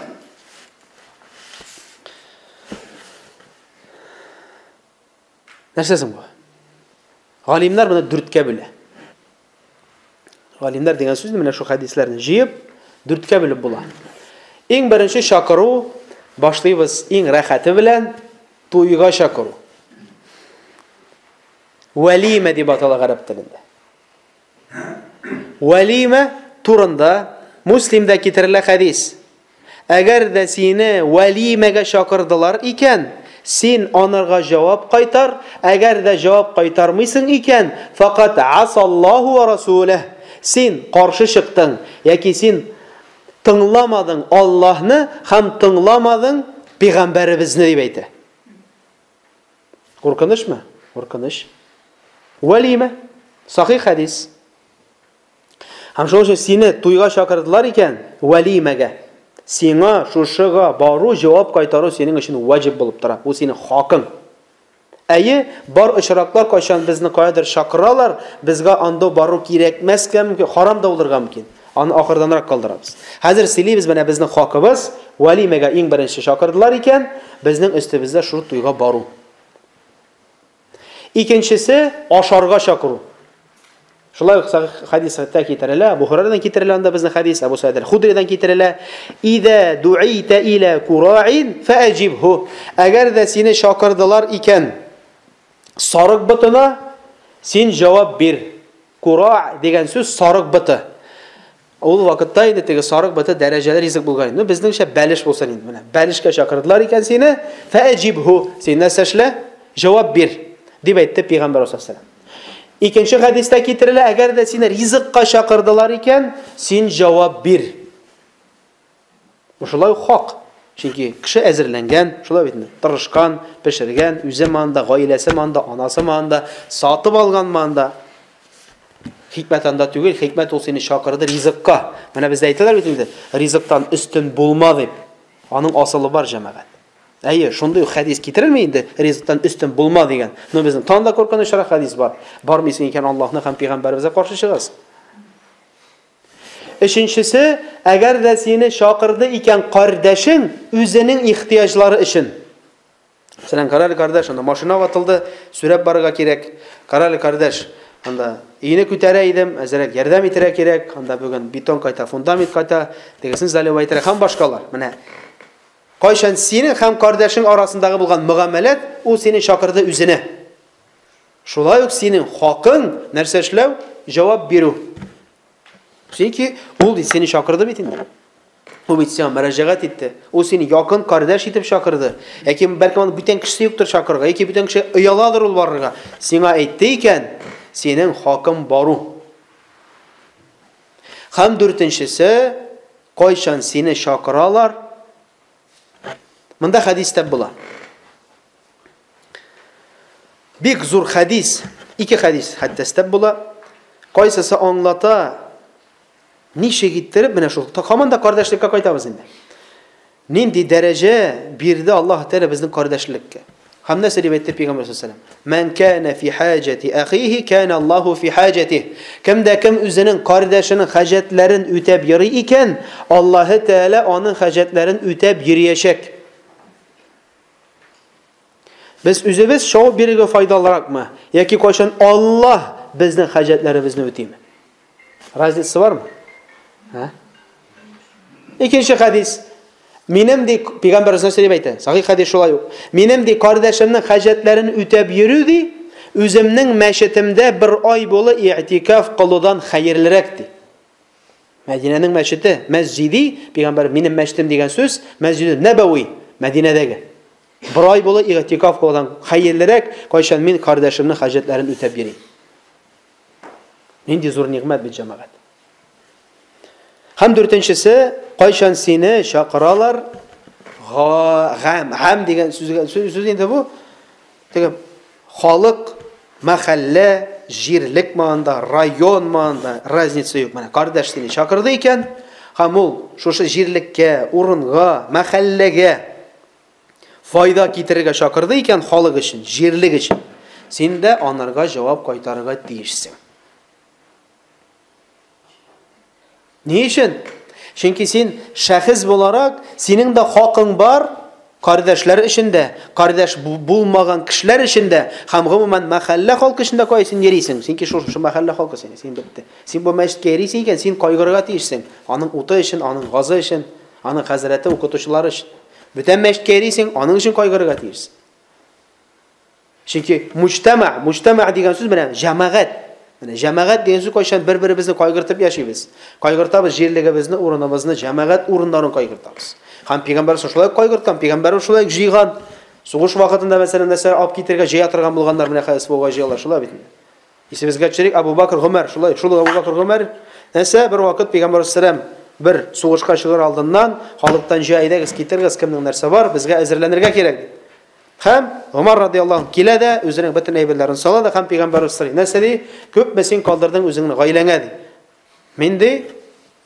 Нәрсә соң бу? Галимнәр моны дүрткә бүлә. Галимнәр дигән сүзне менә шул хәдисләрне җыеп, дүрткә бүлеп була. Иң беренче чакыру башлыйбыз иң рәхәте белән туйга чакыру. Вәлимә дип атала гарәп телендә. Вәлимә турында Муслимдә китерелә хәдис. Әгәр дә сине вәлимәгә чакырдылар икән, син анарга җавап кайтар, әгәр дә җавап кайтармыйсың икән, факат асаллаһу ва расулеһ. Син каршы чыктың яки син тыңламадың Аллаһны һәм тыңламадың пәйгамбәребезне дип әйтә. Куркынычмы? Куркыныч. Вәлимә. Сахих хәдис. Һәм шуның өчен сине туйга чакырдылар икән, вәлимәгә. Сиңа шушыга бару, җавап кайтару синең өчен ваҗиб булып тора. Бу синең хакың. Әйе, бар очраклар, кайчан безне каядыр чакыралар, безгә анда бару кирәкмәскә мөмкин, харам да булырга мөмкин. Аны ахырданрак калдырабыз. Хәзер сөйлибез менә безнең хакыбыз, вәлимәгә иң беренче чакырдылар икән, безнең өстебездә шул туйга бару. Икенчесе ашарга чакыру. Шулай ук хәдистә китерелә, Абу Һурайрадан китерелә анда безнең хәдис, Абу Сәид әл-Худридан китерелә. Иза дуита иля кураин фаҗибху. Әгәр дә сине чакырдылар икән, сарык ботына син җавап бир. Кура дигән сүз сарык боты. Ул вакытта инде теге сарык боты дәрәҗәле ризык булган. Ну, безнеңчә бәлеш булсын инде менә. Бәлешкә чакырдылар икән сине, фәҗибху. Син нәрсә эшлә? Җавап бир, дип әйтте пәйгамбәр саллаллаху. Икенче хәдистә китерелә, әгәр дә сине ризыкка чакырдылар икән, син җавап бир. Бу шулай ук хак. Чөнки кеше әзерләнгән, шулай бит инде, тырышкан, пешергән, үзе манда, гаиләсе манда, анасы манда, сатып алган манда. Хикмәт анда түгел, хикмәт ул сине чакырды ризыкка. Менә бездә әйтәләр бит инде, ризыктан өстен булма дип. Аның асылы бар, җәмәгать. Әйе, шундый ук хәдис китерелми инде, ризыктан өстен булма дигән. Но безнең тагын да куркынычрак хәдис бар. Бармыйсың икән, Аллаһны һәм пәйгамбәребезгә каршы чыгасың. Өченчесе, әгәр дә сине чакырды икән кардәшең үзенең ихтыяҗлары өчен. Мәсәлән, карале кардәш, анда машина ватылды, сүрәп барырга кирәк. Карале кардәш, анда өйне күтәрә идем, әзерәк ярдәм итәргә кирәк. Анда бүген бетон кайта, фундамент кайта, тегесен заливать итәргә һәм башкалар. Менә кайчан синең һәм кардәшең арасындагы булган мөгамәләт, ул сине чакырды үзенә. Шулай ук синең хакың нәрсә эшләү? Җавап бирү. Чөнки ул бит сине чакырды бит инде. Ул бит сиңа мөрәҗәгать итте. Ул сине якын кардәш итеп чакырды. Яки бәлкем аның бүтән кешесе юктыр чакырырга, яки бүтән кеше ояладыр ул барырга. Сиңа әйтте икән, синең хакың бару. Һәм дүртенчесе, кайчан сине чакыралар? Монда хәдис тә була. Бик зур хәдис, ике хәдис хәтта стәп була. Кайсысы аңлата, ничек иттереп, менә шул, һаман да кардәшлеккә кайтабыз инде. Нинди дәрәҗә бирде Аллаһ Тәгалә безнең кардәшлеккә? Һәм нәрсә дип әйтте Пәйгамбәр саллаллаһу алейһи ва сәлләм? Ман кана фи хаҗати ахихи кана Аллаһу фи хаҗатих. Кем дә кем үзенең кардәшенең хаҗәтләрен үтәп йөри икән, Аллаһ Тәгалә аның хаҗәтләрен үтәп йөриячәк. Без үзебез шау бирергә файдалыракмы? Яки кайчан Аллаһ безнең хаҗәтләребезне үтиме? Разница бармы? Һа? Икенче хәдис. Минем ди пәйгамбәребез нәрсә дип әйтә? Сахих хәдис шулай ук. Минем ди кардәшемнең хаҗәтләрен үтәп йөрү ди, үземнең мәчетемдә бер ай булы иътикаф кылудан хәерлерәк ди. Мәдинәнең мәчете, мәсҗиди, пәйгамбәр минем мәчетем дигән сүз, мәсҗиде Нәбәви, Мәдинәдәге. Бер ай булы иътикаф кылудан хәерлерәк, кайчан мин кардәшемнең хаҗәтләрен үтәп йөрим. Нинди зур нигъмәт бит җәмәгать. Һәм дүртенчесе, кайчан сине чакыралар, гам, гам дигән сүзгә сүз инде бу. Теге халык, мәхәллә, җирлек манда, район манда разница юк. Менә кардәш сине чакырды икән, һәм ул шушы җирлеккә, урынга, мәхәлләгә файда китерергә чакырды икән халык өчен, җирлек өчен, син дә анарга җавап кайтарырга тиешсең. Ни өчен? Чөнки син шәхес буларак, синең дә хакың бар кардәшләр өчен дә, кардәш булмаган кешеләр өчен дә һәм гомумән мәхәллә халкы өчен дә кая син йөрисең? Чөнки шушы мәхәллә халкы син, син бетте. Син бу мәчеткә йөрисең икән, син кайгырырга тиешсең. Аның уты өчен, аның газы өчен, аның хәзрәте, укытучылары өчен. Бүтән мәчеткә йөрисең, аның өчен кайгырырга тиешсең. Чөнки муҗтәмә, муҗтәмә дигән сүз менә җәмәгать. Менә җәмәгать дигән сүз кайчан бер-беребезне кайгыртып яшибез. Кайгыртабыз җирлегебезне, урыныбызны, җәмәгать урыннарын кайгыртабыз. Һәм пәйгамбәр шулай кайгырткан, пәйгамбәр шулай җыйган. Сугыш вакытында мәсәлән нәрсә алып китергә җыя торган булганнар, менә хәзер СВОга җыялар, шулай бит. Исебезгә төшерик, Абу Бакр Гомәр, шулай, шул Абу Бакр Гомәр нәрсә бер вакыт пәйгамбәр саллаллаху бер сугышка чыгыр алдыннан халыктан җыя, әйдәгез, китерегез, кемнең нәрсә бар, безгә әзерләнергә кирәк. Һәм Гомар радиаллаһу анһу килә дә, үзенең бөтен әйберләрен сала да һәм пәйгамбәребез сорый. Нәрсә ди? Күпме син калдырдың үзеңнең гаиләңә ди. Мин ди,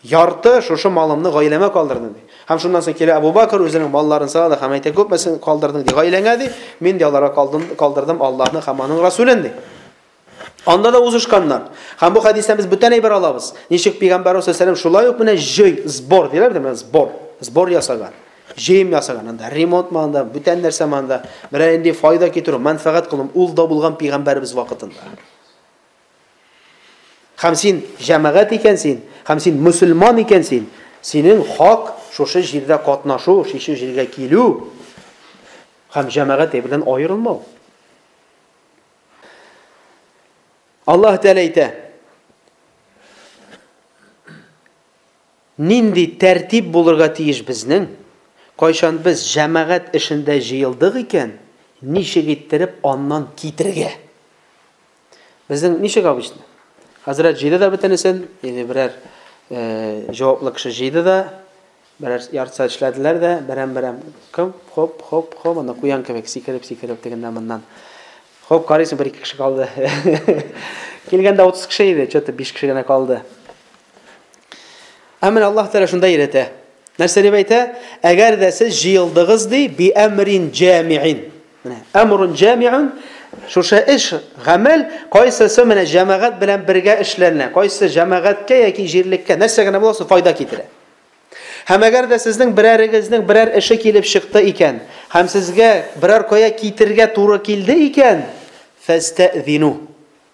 ярты шушы малымны гаиләмә калдырдым ди. Һәм шуннан соң килә Абу Бакр үзенең малларын сала да һәм әйтә, күпме син калдырдың ди гаиләңә ди. Мин ди аларга калдым, калдырдым Аллаһны һәм аның Расулен ди. Анда да узышканнар. Һәм бу хәдистән без бүтән әйбер алабыз. Ничек пәйгамбәр саллаллаху шулай ук менә җый, сбор диләр дә, менә сбор, сбор ясаган. Җыем ясаган анда, ремонт манда, бүтән нәрсә манда, берәр инде файда китерү, мәнфәгать кылу, ул да булган пәйгамбәребез вакытында. Һәм син җәмәгать икән син, һәм син мөселман икән син, синең хак шушы җирдә катнашу, шушы җиргә килү һәм җәмәгать белән аерылмау. Аллаһ Тәгалә әйтә: Нинди тәртип булырга тиеш безнең? Кайчан без җәмәгать эшендә җыелдык икән, ничек иттереп аннан китергә? Безнең ничек обычно? Хәзрәт җыйды да бөтенесен, или берәр җаваплы кеше җыйды да, берәр ярты сәгать эшләделәр дә, берәм-берәм кым, хоп, хоп, хоп, анда куян кебек сикереп-сикереп тегеннән моннан. Хоп, карыйсың, бер-ике кеше калды. Килгәндә 30 кеше иде, что-то 5 кеше генә калды. Ә менә Аллаһ Тәгалә шунда өйрәтә. Нәрсә дип әйтә? Әгәр дә сез җыелдыгыз ди, би әмрин җамиин. Менә әмрун җамиун шушы эш, гамәл кайсысы менә җәмәгать белән бергә эшләнә, кайсы җәмәгатькә яки җирлеккә нәрсә генә булса файда китерә. Һәм әгәр дә сезнең берәрегезнең берәр эше килеп чыкты икән, һәм сезгә берәр кая китергә туры килде икән, фәстәзину.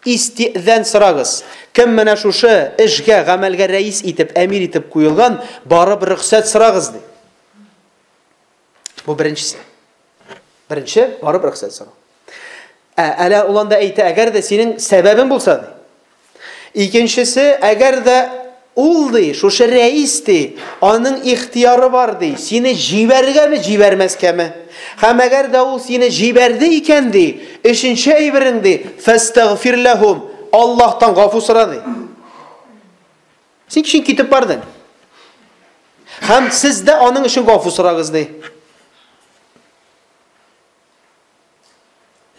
Исти'зән сорагыз. Кем менә шушы эшгә, гамәлгә рәис итеп, әмир итеп куелган, барып рөхсәт сорагыз, ди. Бу беренчесе. Беренче, барып рөхсәт сорау. Ә, әле ул анда әйтә, әгәр дә синең сәбәбең булса, ди. Икенчесе, әгәр дә ул ди, шушы рәис ди, аның ихтияры бар ди, сине җибәрергәме, җибәрмәскәме? Һәм әгәр дә ул сине җибәрде икән ди, өченче әйберең ди, фәстәгфир ләһум, Аллаһтан гафу сора ди. Син өчен китеп бардың. Һәм сез дә аның өчен гафу сорагыз ди.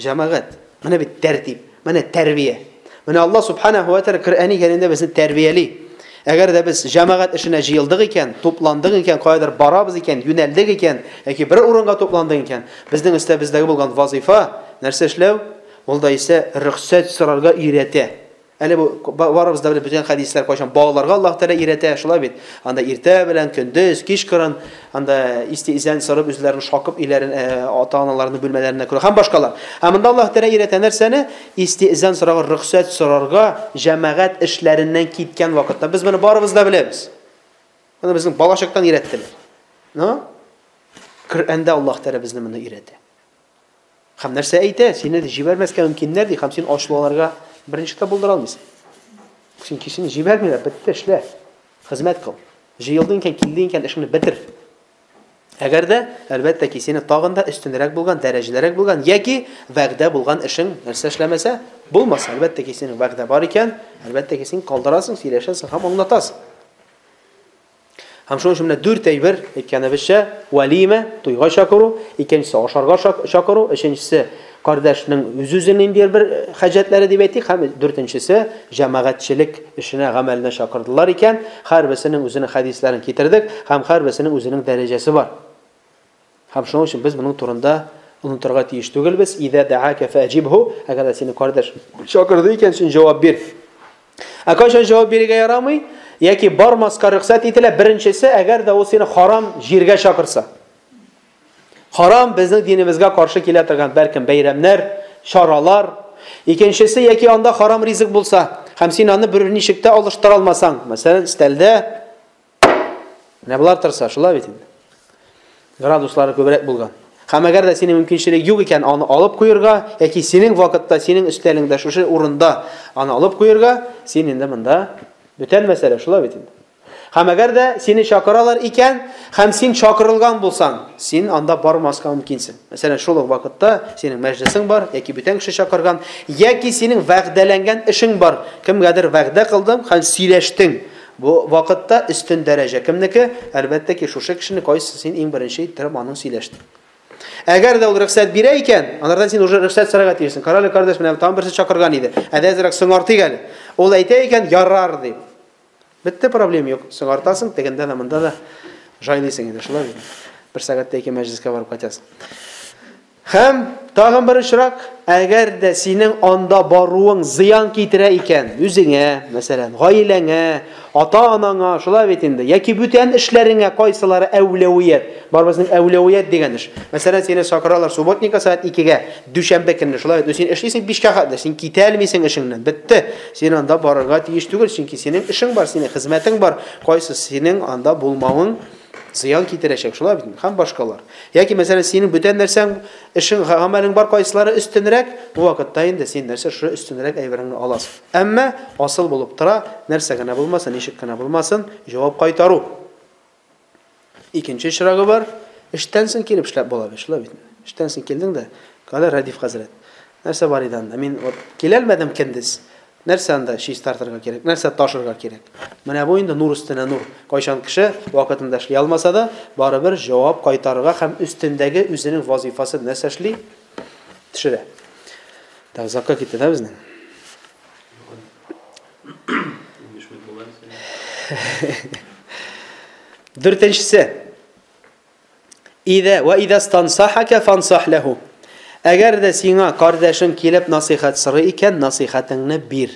Җәмәгать, менә бит тәртип, менә тәрбия. Менә Аллаһ субханаһу ва тааля Коръәни Кәримдә безне тәрбияли. Әгәр дә без җәмәгать эшенә җыелдык икән, тупландык икән, каядыр барабыз икән, юнәлдек икән, яки бер урынга тупландык икән, безнең өстә бездәге булган вазифа нәрсә эшләү? Ул да исә рөхсәт сорарга өйрәтә. Әле бу барыбыз да белә бүтән хәдисләр кайчан балаларга Аллаһ Тәгалә өйрәтә, шулай бит. Анда иртә белән, көндез, кичкырын анда истизән сорап үзләрен шакып өйләрен, э, ата-аналарының бүлмәләренә керү һәм башкалар. Ә монда Аллаһ Тәгалә өйрәтә нәрсәне? Истизән сорарга, рөхсәт сорарга җәмәгать эшләреннән киткән вакытта. Без моны барыбыз да беләбез. Моны безнең балачактан өйрәттеләр. Но Коръәндә Аллаһ Тәгалә безне моны өйрәтә. Һәм нәрсә әйтә? Сине җибәрмәскә мөмкиннәр ди, һәм син ачуланырга берничек тә булдыра алмыйсың. Чөнки сине җибәрмиләр, бетте, эшлә. Хезмәт кыл. Җыелдың икән, килдең икән, эшеңне бетер. Әгәр дә, әлбәттә ки, сине тагын да өстенрәк булган, дәрәҗәлерәк булган яки вәгъдә булган эшең нәрсә эшләмәсә, булмаса, әлбәттә ки, синең вәгъдә бар икән, әлбәттә ки, син калдырасың, сөйләшәсең һәм аңлатасың. Һәм шуның өчен менә дүрт әйбер, әйткәнебезчә, вәлимә, туйга чакыру, икенчесе ашарга чакыру, өченчесе кардәшнең үз-үзен ниндидер бер э, хаҗәтләре дип әйтик, һәм дүртенчесе җәмәгатьчелек эшенә, гамәленә чакырдылар икән, һәрберсенең үзенең хәдисләрен китердек, һәм һәрберсенең үзенең дәрәҗәсе бар. Һәм шуның өчен без моның турында онытырга тиеш түгелбез. Идә дәака фәҗибһу, әгәр дә сине кардәш чакырды икән, син җавап бир. Ә кайчан җавап бирергә ярамый? Яки бармаска рөхсәт ителә. Беренчесе, әгәр дә ул сине харам җиргә чакырса. Харам безнең динебезгә каршы килә торган бәлкем бәйрәмнәр, чаралар. Икенчесе, яки анда харам ризык булса, һәм син аны берничек тә алыштыра алмасаң, мәсәлән, өстәлдә Менә болар торса, шулай бит инде. Градуслары күбрәк булган. Һәм әгәр дә синең мөмкинчелек юк икән, аны алып куерга, яки синең вакытта, синең өстәлеңдә шушы урында аны алып куерга, син инде монда бүтән мәсьәлә, шулай бит инде. Һәм әгәр дә сине чакыралар икән, һәм син чакырылган булсаң, син анда бармаска мөмкинсең. Мәсәлән, шул ук вакытта синең мәҗлесең бар, яки бүтән кеше чакырган, яки синең вәгъдәләнгән эшең бар. Кемгәдер вәгъдә кылдың һәм сөйләштең. Бу вакытта өстен дәрәҗә кемнеке? Әлбәттә ки, шушы кешене, кайсы син иң беренче иттереп аның сөйләштең. Әгәр дә ул рөхсәт бирә икән, анардан син уже рөхсәт сорарга тиешсең. Карале, кардәш, менә тагын берсе чакырган иде. Әйдә әзрәк соңартыйк әле. Ул әйтә икән, ярар дип. Бетте, проблема юк. Соңартасың, тегендә дә, монда да жайлыйсың инде, шулай бит. Бер сәгатьтә ике мәҗлескә барып кайтасың. Һәм тагын бер очрак, әгәр дә синең анда баруың зыян китерә икән, үзеңә, мәсәлән, гаиләңә, ата-анаңа, шулай бит инде, яки бүтән эшләреңә кайсылары әүләвият, бар безнең әүләвият дигән эш. Мәсәлән, сине чакыралар субботникка сәгать 2-гә, дүшәмбе көнне, шулай бит, син эшлисең 5-кә хәтле, син китә алмыйсың эшеңнән, бетте. Син анда барырга тиеш түгел, чөнки синең эшең бар, синең хезмәтең бар, кайсы синең анда булмавың зыян китерәчәк, шулай бит, һәм башкалар. Яки, мәсәлән, синең бүтән нәрсәң, эшең, гамәлең бар, кайсылары өстенрәк, бу вакытта инде син нәрсә шушы өстенрәк әйбереңне аласың. Әмма асыл булып тора, нәрсә генә булмасын, ничек кенә булмасын, җавап кайтару. Икенче очрагы бар, эштән соң килеп эшләп була бит, шулай бит. Эштән соң килдең дә, калә Радиф хәзрәт. Нәрсә бар иде анда? Мин вот киләлмәдем кендез. Нәрсә анда чистартырга кирәк? Нәрсә ташырга кирәк? Менә бу инде нур өстенә нур. Кайчан кеше вакытында эшли алмаса да, барыбер җавап кайтарырга һәм өстендәге үзенең вазифасын нәрсә эшли? Төшерә. Так, озакка китте да безнең. Дүртенчесе. Идә вә идә стансахака фансах ләһу. Әгәр дә сиңа кардәшең килеп насыйхәт сорый икән, насыйхәтеңне бир.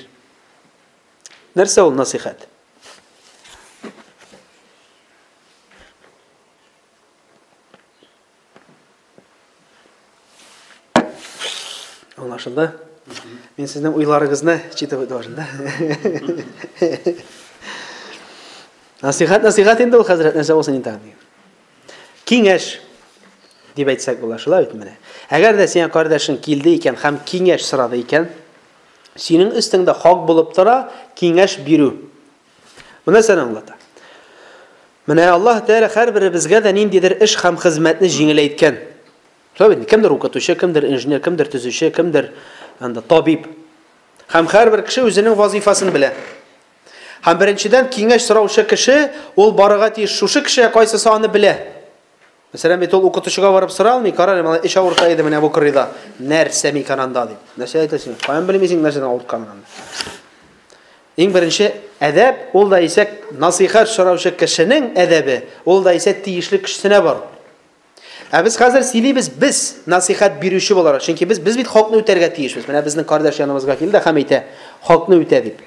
Нәрсә ул насыйхәт? Аңлашылды? Мин сезнең уйларыгызны читеп должен, да? Насыйхәт, насыйхәт инде ул хәзрәт, нәрсә булсын инде. Киңәш дип әйтсәк була, шулай бит менә. Әгәр дә сиңа кардәшең килде икән һәм киңәш сорады икән, синең өстеңдә хак булып тора киңәш бирү. Бу нәрсәне аңлата? Менә Аллаһ Тәгалә һәрберебезгә дә ниндидер эш һәм хезмәтне җиңеләйткән. Шулай бит, кемдер укытучы, кемдер инженер, кемдер төзүче, кемдер анда табиб. Һәм һәрбер кеше үзенең вазифасын белә. Һәм беренчедән киңәш сораучы кеше ул барырга тиеш шушы кешегә, кайсысы аны белә. Мәсәлән, бит ул укытучыга барып сора алмый, кара әле, малай, эч авырта иде менә бу кырыйда. Нәрсә микән анда дип. Нәрсә әйтәсең? Каян белмисең нәрсәдән авыртканын анда? Иң беренче әдәп, ул да исә насыйхат сораучы кешенең әдәбе, ул да исә тиешле кешесенә бару. Ә без хәзер сөйлибез без насыйхат бирүче буларак, чөнки без без бит хакны үтәргә тиешбез. Менә безнең кардәш яныбызга килде һәм әйтә, хакны үтә дип.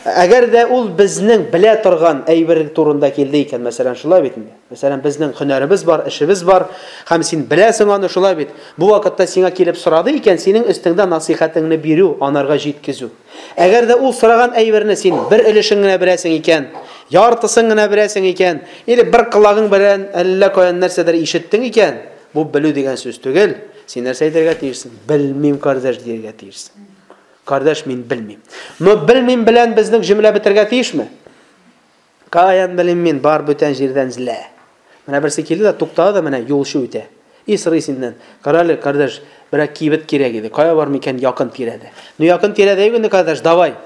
Әгәр дә ул безнең белә торган әйбер турында килде икән, мәсәлән, шулай бит инде. Мәсәлән, безнең һөнәребез бар, эшебез бар, һәм син беләсең аны, шулай бит. Бу вакытта сиңа килеп сорады икән, синең өстеңдә насыйхатыңны бирү, анарга җиткезү. Әгәр дә ул сораган әйберне син бер өлешен генә беләсең икән, яртысын гына беләсең икән, или бер колагың белән әллә каян нәрсәдер ишеттең икән, бу белү дигән сүз түгел. Син нәрсә әйтергә тиешсең? Белмим, кардәш, дияргә тиешсең. Кардәш, мин белмим. Но белмим белән безнең җөмлә бетергә тиешме? Каян белим мин, бар бүтән җирдән эзлә. Менә берсе килде дә туктады да менә юлчы үтә. И сорый синнән. Карале, кардәш, берәр кибет кирәк иде. Кая бар микән якын тирәдә? Ну якын тирәдә юк инде, кардәш, давай.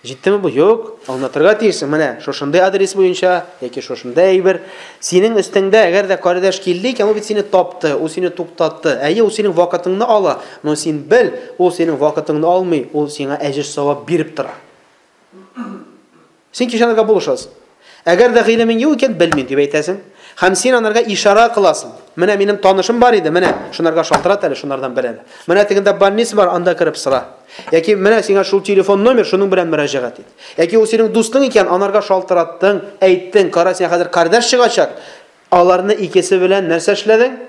Җиттеме бу? Юк. Аңлатырга тиешсең. Менә шушындый адрес буенча яки шушындый әйбер. Синең өстеңдә, әгәр дә кардәш килде икән, ул бит сине тапты, ул сине туктатты. Әйе, ул синең вакытыңны ала, но син бел, ул синең вакытыңны алмый, ул сиңа әҗер-савап биреп тора. Син кич анарга булышасың. Әгәр дә гыйлемең юк икән, белмим дип әйтәсең. Һәм син анарга ишара кыласың. Менә минем танышым бар иде, менә шунарга шалтырат әле, шунардан бел әле. Менә тегендә больница бар, анда кереп сора. Яки менә сиңа шул телефон номер, шуның белән мөрәҗәгать ит. Яки ул синең дустың икән, анарга шалтыраттың, әйттең, кара, сиңа хәзер кардәш чыгачак. Аларны икесе белән нәрсә эшләдең?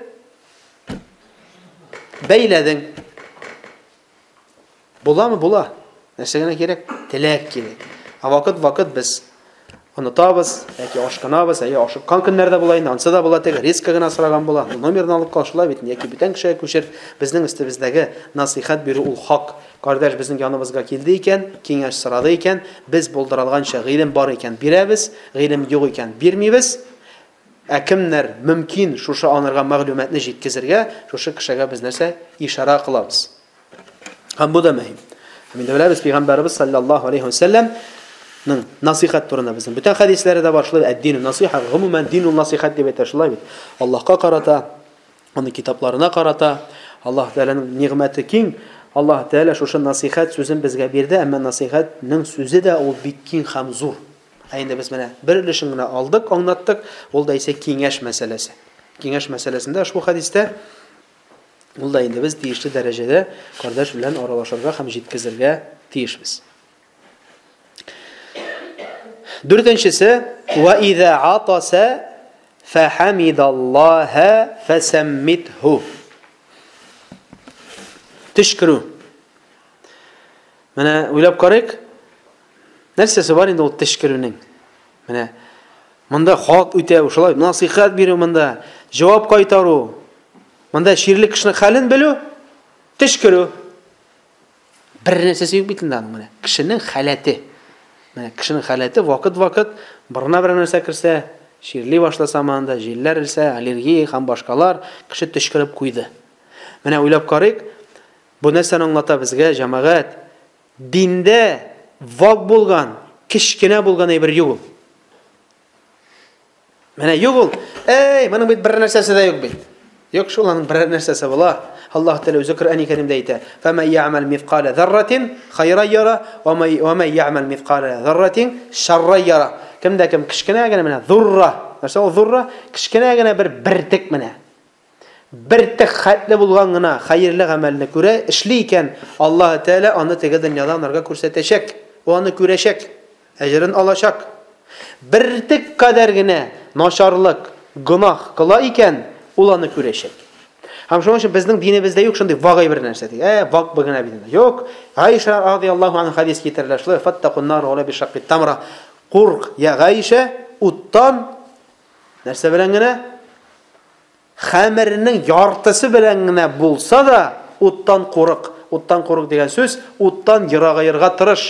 Бәйләдең. Буламы? Була. Нәрсә генә кирәк? Теләк кирәк. Ә вакыт-вакыт без онытабыз, яки ашкынабыз, әйе, ашыккан көннәр дә була инде, ансы да була, теге резко гына сораган була. Номерны алып кал, шулай бит, яки бүтән кешегә күчер. Безнең өстебездәге насыйхәт бирү ул хак. Кардәш безнең яныбызга килде икән, киңәш сорады икән, без булдыра алганча гыйлем бар икән бирәбез, гыйлем юк икән бирмибез. Ә кемнәр мөмкин шушы анарга мәгълүматны җиткезергә, шушы кешегә без нәрсә ишара кылабыз. Һәм бу да мөһим. Һәм инде беләбез, Пәйгамбәребез саллаллаһу алейхи ва сәлләмнең насыйхат турында безнең бүтән хәдисләре дә бар. Шулай әд-дину насыйха, гомумән дин ул насыйхат дип әйтә, шулай бит. Аллаһка карата, аның китапларына карата Аллаһ Тәгаләнең нигъмәте киң. Аллаһ Тәгалә шушы насыйхат сүзен безгә бирде, әмма насыйхатның сүзе дә ул бик киң һәм зур. Ә инде без менә бер өлешен генә алдык, аңлаттык, ул да исә киңәш мәсьәләсе. Киңәш мәсьәләсендә ошбу хәдистә Ул да инде без тиешле дәрәҗәдә кардәш белән аралашырга һәм җиткезергә тиешбез. Дүртенчесе, ва иза атаса фахамидаллаһа фасаммитху. Төчкерү. Менә уйлап карыйк, нәрсәсе бар инде ул төчкерүнең? Менә монда хак үтәү, шулай насыйхат бирү монда, җавап кайтару. Монда чирле кешенең хәлен белү, төчкерү. Бер нәрсәсе юк бит инде аның менә. Кешенең халәте. Менә кешенең халәте вакыт-вакыт борына бер нәрсә керсә, чирли башласа монда, җилләр элсә, аллергия һәм башкалар, кеше төчкереп куйды. Менә уйлап карыйк, Бу нәрсәне аңлата безгә, җәмәгать? Диндә вак булган, кечкенә булган әйбер юк ул. Менә юк ул. Әй, моның бит бер нәрсәсе дә юк бит. Юк шул, аның берәр нәрсәсе була. Аллаһ Тәгалә үзе Коръәни Кәримдә әйтә: "Фәмә я'мәл мисқала зарратин хайран яра, ва мә я'мәл мисқала зарратин шарран яра". Кемдә кем кечкенә генә менә зурра, нәрсә ул зурра? Кечкенә генә бер бертек менә. Бертек хәтле булган гына хәерле гамәлне күрә, эшли икән, Аллаһ Тәгалә аны теге дөньяда анарга күрсәтәчәк. Ул аны күрәчәк, әҗерен алачак. Бертек кадәр генә начарлык, гөнаһ кыла икән, ул аны күрәчәк. Һәм шуның өчен безнең динебездә юк шундый вак әйбер нәрсә ди. Ә, вак бу генә бит инде. Юк. Гайшә радияллаһу анха хәдис китерелә шулай, фаттакун нар ва бишакки тамра. Курк, я Гайшә, уттан нәрсә белән генә? Хәмернең яртысы белән генә булса да, уттан курык. Уттан курык дигән сүз, уттан ерагаерга тырыш.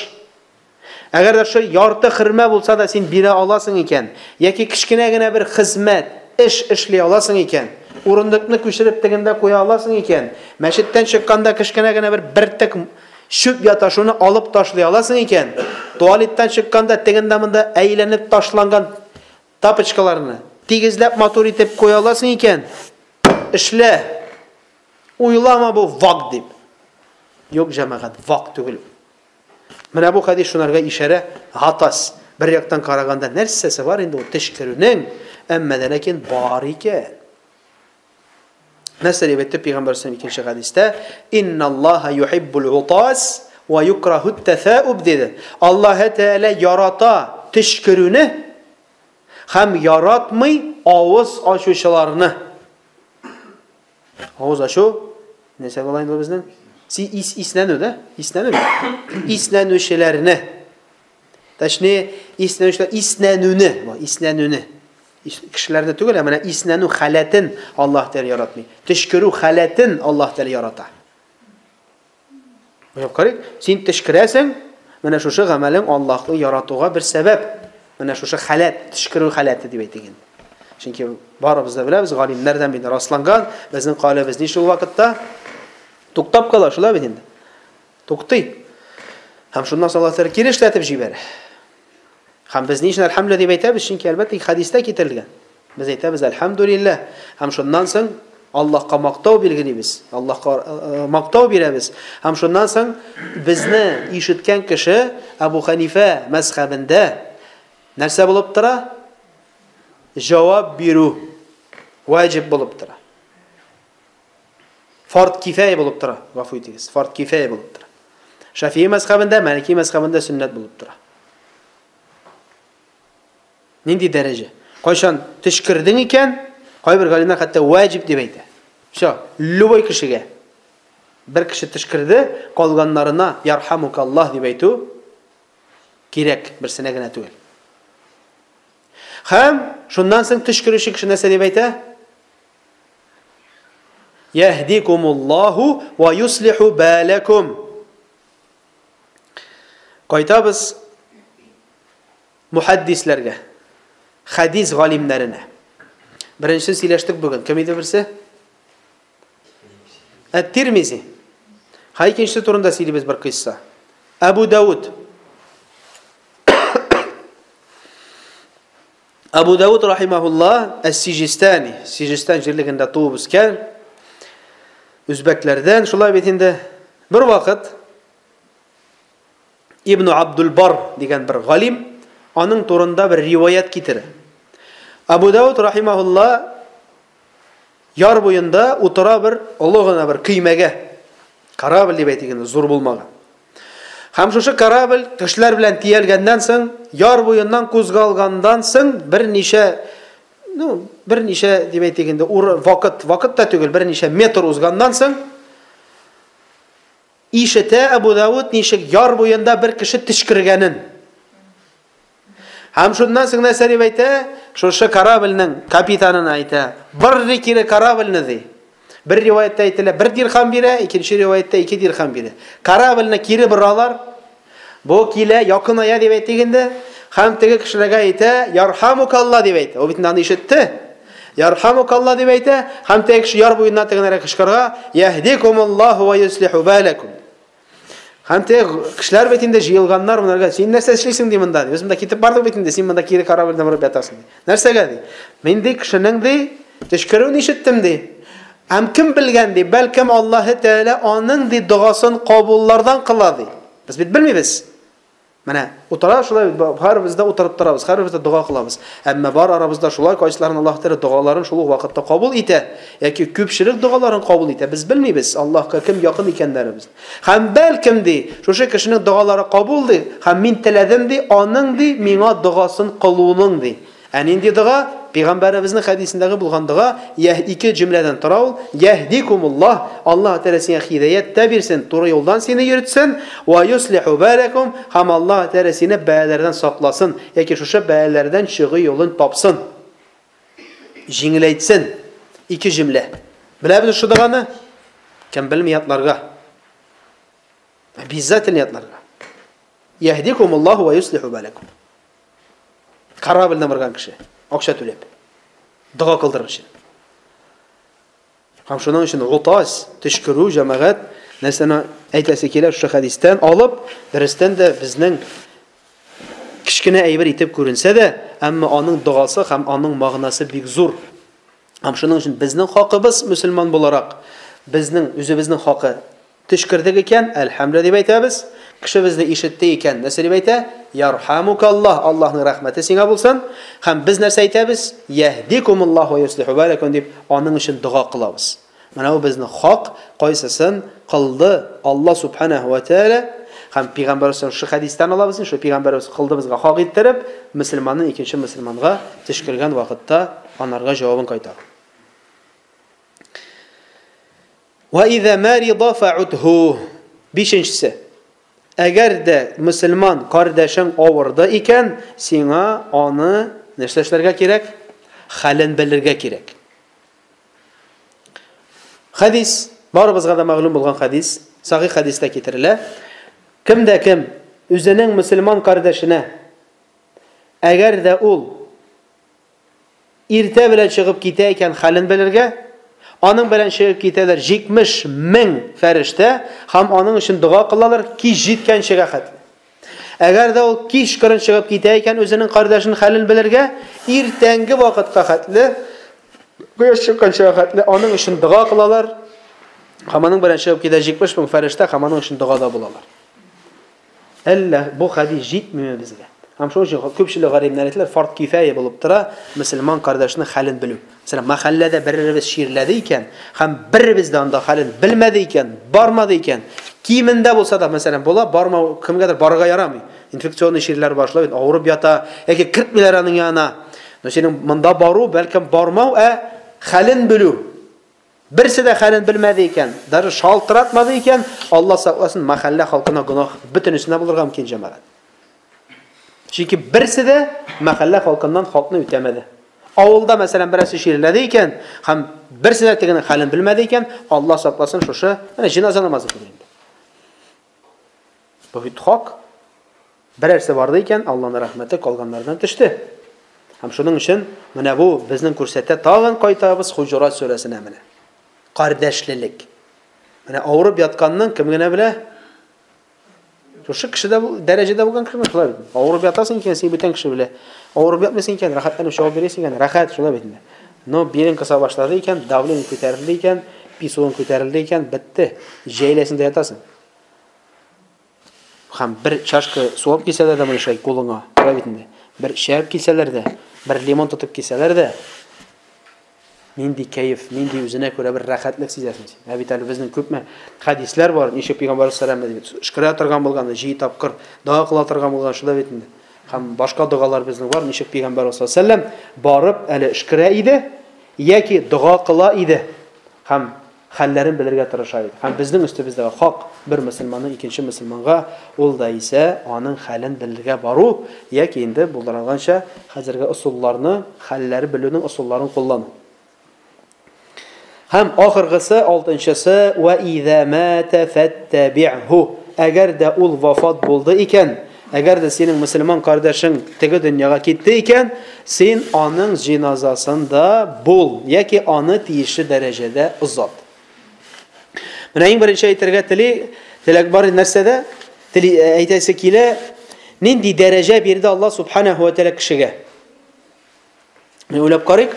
Әгәр дә шул ярты хөрмә булса да син бирә аласың икән, яки кечкенә генә бер хезмәт, эш эшли аласың икән, урындыкны күчереп тегендә куя аласың икән, мәчеттән чыкканда кечкенә генә бер бертек чүп ята, шуны алып ташлый аласың икән, туалеттан чыкканда тегендә монда әйләнеп ташланган тапочкаларны тигезләп матур итеп куя аласың икән, эшлә. Уйлама бу вак дип. Юк, җәмәгать, вак түгел. Менә бу хәдис шунарга ишарә, гатас. Бер яктан караганда нәрсәсе бар инде ул төчкерүнең, әмма дә ләкин бар икән. Нәрсә дип әйтте пәйгамбәр саллаллаху икенче хәдистә? Инналлаһа юхиббул утас ва юкраһу тәсауб диде. Аллаһ Тәгалә ярата төчкерүне һәм яратмый авыз ачучыларны. Авыз ачу нәрсә була инде безнең? Си ис иснәнү дә? Иснәнү. Иснәнүчеләрне. Точнее, иснәнүчеләр иснәнүне, иснәнүне. Кешеләрне түгел, ә менә иснәнү халәтен Аллаһ Тәгалә яратмый. Төчкерү халәтен Аллаһ Тәгалә ярата. Уйлап карыйк, син төчкерәсең, менә шушы гамәлең Аллаһны яратуга бер сәбәп. Менә шушы халәт, төчкерү халәте дип әйтик инде. Чөнки барыбыз да беләбез, галимнәрдән бит расланган, безнең калебез ни шул вакытта туктап кала, шулай бит инде. Туктый. Һәм шуннан соң Аллаһ Тәгалә кире эшләтеп җибәрә. Һәм без ни өчен әлхәмдүлилләһ дип әйтәбез? Чөнки әлбәттә хәдистә китерелгән. Без әйтәбез әлхәмдүлилләһ. Һәм шуннан соң Аллаһка мактау билгелибез. Аллаһка э, э, мактау бирәбез. Һәм шуннан соң безне ишеткән кеше Әбу Ханифә мәзхәбендә нәрсә булып тора? Җавап бирү ваҗиб булып тора. Фард кифәя булып тора, гафу итегез. Фард кифәя булып тора. Шафии мәзхәбендә, Малики мәзхәбендә сөннәт булып тора. Нинди дәрәҗә? Кайчан төчкердең икән, кайбер галимнәр хәтта ваҗиб дип әйтә. Все, любой кешегә. Бер кеше төчкерде, калганнарына ярхамукаллаһ дип әйтү кирәк, берсенә генә түгел. Һәм шуннан соң төчкерүче кеше нәрсә дип әйтә? Яһдикумуллаһу ва юслиху балакум. Кайтабыз мухаддисләргә, хадис галимнәренә. Беренче сөйләштек бүген. Кем иде берсе? Әт-Тирмизи. Һәм икенчесе турында сөйлибез бер кыйсса. Әбу Дауд. Әбу Дауд рахимахулла Әс-Сижистани, Сижистан җирлегендә туып үскән, үзбәкләрдән, шулай бит инде. Бер вакыт Ибн Абдул Бар дигән бер галим аның турында бер риваять китерә. Әбу Дауд рахимахулла яр буенда утыра бер олы гына бер көймәгә. Корабль дип әйтик инде, зур булмаган. Һәм шушы корабль кешеләр белән төялгәннән соң, яр буеннан кузгалганнан соң берничә, ну, берничә дип әйтик инде, ур, вакыт, вакыт та түгел, берничә метр узганнан соң ишетә Әбу Давыд ничек яр буенда бер кеше төчкергәнен. Һәм шуннан соң нәрсә дип әйтә? Шушы корабльнең капитанына әйтә. Бер кире корабльне ди. Бер риваятьтә әйтелә, бер дирхам бирә, икенче риваятьтә ике дирхам бирә. Корабльне кире боралар. Бу килә, якыная дип әйтик инде. Һәм теге кешеләргә әйтә, ярхамукалла дип әйтә. Ул бит аны ишетте. Ярхамукалла дип әйтә, һәм теге кеше яр буеннан тегенәрәк кычкырга, Яһдикумуллаһу ва юслиху балакум. Һәм теге кешеләр бит инде җыелганнар монарга, син нәрсә эшлисең ди монда? Без монда китеп бардык бит инде, син монда кире корабльдә барып ятасың ди. Нәрсәгә ди? Мин ди кешенең ди төчкерүен ишеттем ди. Һәм кем белгән ди, бәлкем Аллаһы Тәгалә аның ди догасын кабуллардан кыла ди. Без бит белмибез. Менә утыра шулай һәрберебез дә утырып торабыз, һәрберебез дә дога кылабыз. Әмма бар арабызда шулай кайсыларын Аллаһ Тәгалә догаларын шул ук вакытта кабул итә яки күпчелек догаларын кабул итә. Без белмибез Аллаһка кем якын икәннәребез. Һәм бәлкем ди, шушы кешенең догалары кабул ди, һәм мин теләдем ди, аның ди миңа догасын кылуның ди. Ә нинди дога? Пәйгамбәребезнең хәдисендәге булган дога, яһ ике җөмләдән тора ул, яһдикумуллаһ, Аллаһ Тәгалә сиңа һидаять тә бирсен, туры юлдан сине йөртсен, ва юслиху балакум, һәм Аллаһ Тәгалә сине бәлаләрдән сакласын, яки шушы бәлаләрдән чыгу юлын тапсын. Җиңеләйтсен. Ике җөмлә. Беләбез шушы доганы? Кем белми ятларга? Обязательно ятларга. Яһдикумуллаһу ва юслиху балакум. Корабльдән барган кеше, акча түләп, дога кылдырыр өчен. Һәм шуның өчен гутас, төчкерү, җәмәгать, нәрсәне әйтәсе килә шушы хәдистән алып, дөрестән дә безнең кечкенә әйбер итеп күренсә дә, әмма аның догасы һәм аның мәгънәсе бик зур. Һәм шуның өчен безнең хакыбыз мөселман буларак, безнең үзебезнең хакы Төчкердек икән, әлхәмдүлилләһ дип әйтәбез. Кеше безне ишетте икән, нәрсә дип әйтә? Ярхамукаллаһ, Аллаһның рәхмәте сиңа булсын. Һәм без нәрсә әйтәбез? Яһдикумуллаһу ва юслиху балакум дип, аның өчен дога кылабыз. Менә бу безнең хак, кайсысын кылды Аллаһ субханаһу ва тааля һәм пәйгамбәребез шушы хәдистән алабыз, шул пәйгамбәребез кылды безгә хак иттереп, мөселманның икенче мөселманга төчкергән вакытта анарга җавабын кайтару. Ва иза марида фа'удху. Бишенчесе. Әгәр дә мөселман кардәшең авырды икән, сиңа аны нәрсә эшләргә кирәк? Хәлен белергә кирәк. Хәдис, барыбызга да мәгълүм булган хәдис, сахих хәдистә китерелә. Кем дә кем үзенең мөселман кардәшенә әгәр дә ул Иртә белән чыгып китә икән хәлен белергә, аның белән чыгып китәләр 70 мең фәрештә һәм аның өчен дога кылалар кич җиткәнчегә хәтле. Әгәр дә ул кич кырын чыгып китә икән үзенең кардәшен хәлен белергә, иртәнге вакытка хәтле, кояш чыкканчыга хәтле аның өчен дога кылалар һәм аның белән чыгып китә 70 мең фәрештә һәм аның өчен догада булалар. Әллә бу хәдис җитмиме безгә? Һәм шуның өчен күпчелек галимнәр әйтәләр, фард кифая булып тора мөселман кардәшнең хәлен белү. Мәсәлән, мәхәлләдә беребез чирләде икән, һәм беребез дә анда хәлен белмәде икән, бармады икән, кимендә булса да, мәсәлән, була, бармау, кемгәдер барырга ярамый. Инфекционный чирләр башлап, авырып ята, яки кертмиләр аның янына. Но синең монда бару, бәлкем бармау, ә хәлен белү. Берсе дә хәлен белмәде икән, даже шалтыратмады икән, Алла сакласын, мәхәллә халкына гөнаһ бөтенесенә булырга мөмкин, җәмәгать. Чөнки берсе дә мәхәллә халкыннан хакны үтәмәде. Авылда, мәсәлән, берәрсе чирләде икән, һәм берсе дә тегенең хәлен белмәде икән, Алла сакласын, шушы, менә җеназа намазы кебек инде. Бу бит хак. Берәрсе барды икән, Алланың рәхмәте калганнардан төште. Һәм шуның өчен менә бу безнең күрсәтә тагын кайтабыз Хуҗурат сүрәсенә менә. Кардәшлелек. Менә авырып ятканның кем генә белә? Шушы кешедә бу дәрәҗәдә булган кешеме шулай бит. Авырып ятасың икән, син бүтән кеше белә. Авырып ятмыйсың икән, рәхәтләнеп чыгып йөрисең икән, рәхәт шулай бит инде. Но билең кыса башлады икән, давление күтәрелде икән, писуың күтәрелде икән, бетте. Җәйләсең дә ятасың. Һәм бер чашка су алып килсәләр дә моны шулай кулыңа, шулай бит инде. Бер чәй алып килсәләр дә, бер лимон тотып килсәләр дә, нинди кәеф, нинди үзенә күрә бер рәхәтлек сизәсең син. Ә бит әле безнең күпме хәдисләр бар, ничек пәйгамбәр саллаллаһу алейһи ва өшкерә торган булган, җиде тапкыр дога кыла торган булган, шулай бит инде. Һәм башка догалар безнең бар, ничек пәйгамбәр саллаллаһу алейһи ва сәлләм барып әле өшкерә иде яки дога кыла иде. Һәм хәлләрен белергә тырыша иде. Һәм безнең өстебездәге хак бер мөселманның икенче мөселманга, ул да исә аның хәлен белергә бару яки инде булдырылганча хәзерге ысулларны, хәлләре белүнең ысулларын куллану. Һәм ахыргысы, алтынчысы, вә иза мата фәттәби'һу. Әгәр дә ул вафат булды икән, Әгәр дә синең мөселман кардәшең теге дөньяга китте икән, син аның җиназасында бул яки аны тиешле дәрәҗәдә озат. Менә иң беренче әйтергә тели, теләк бар нәрсәдә? Тели әйтәсе килә, нинди дәрәҗә бирде Аллаһ субханаһу ва тәгалә кешегә? Менә уйлап карыйк.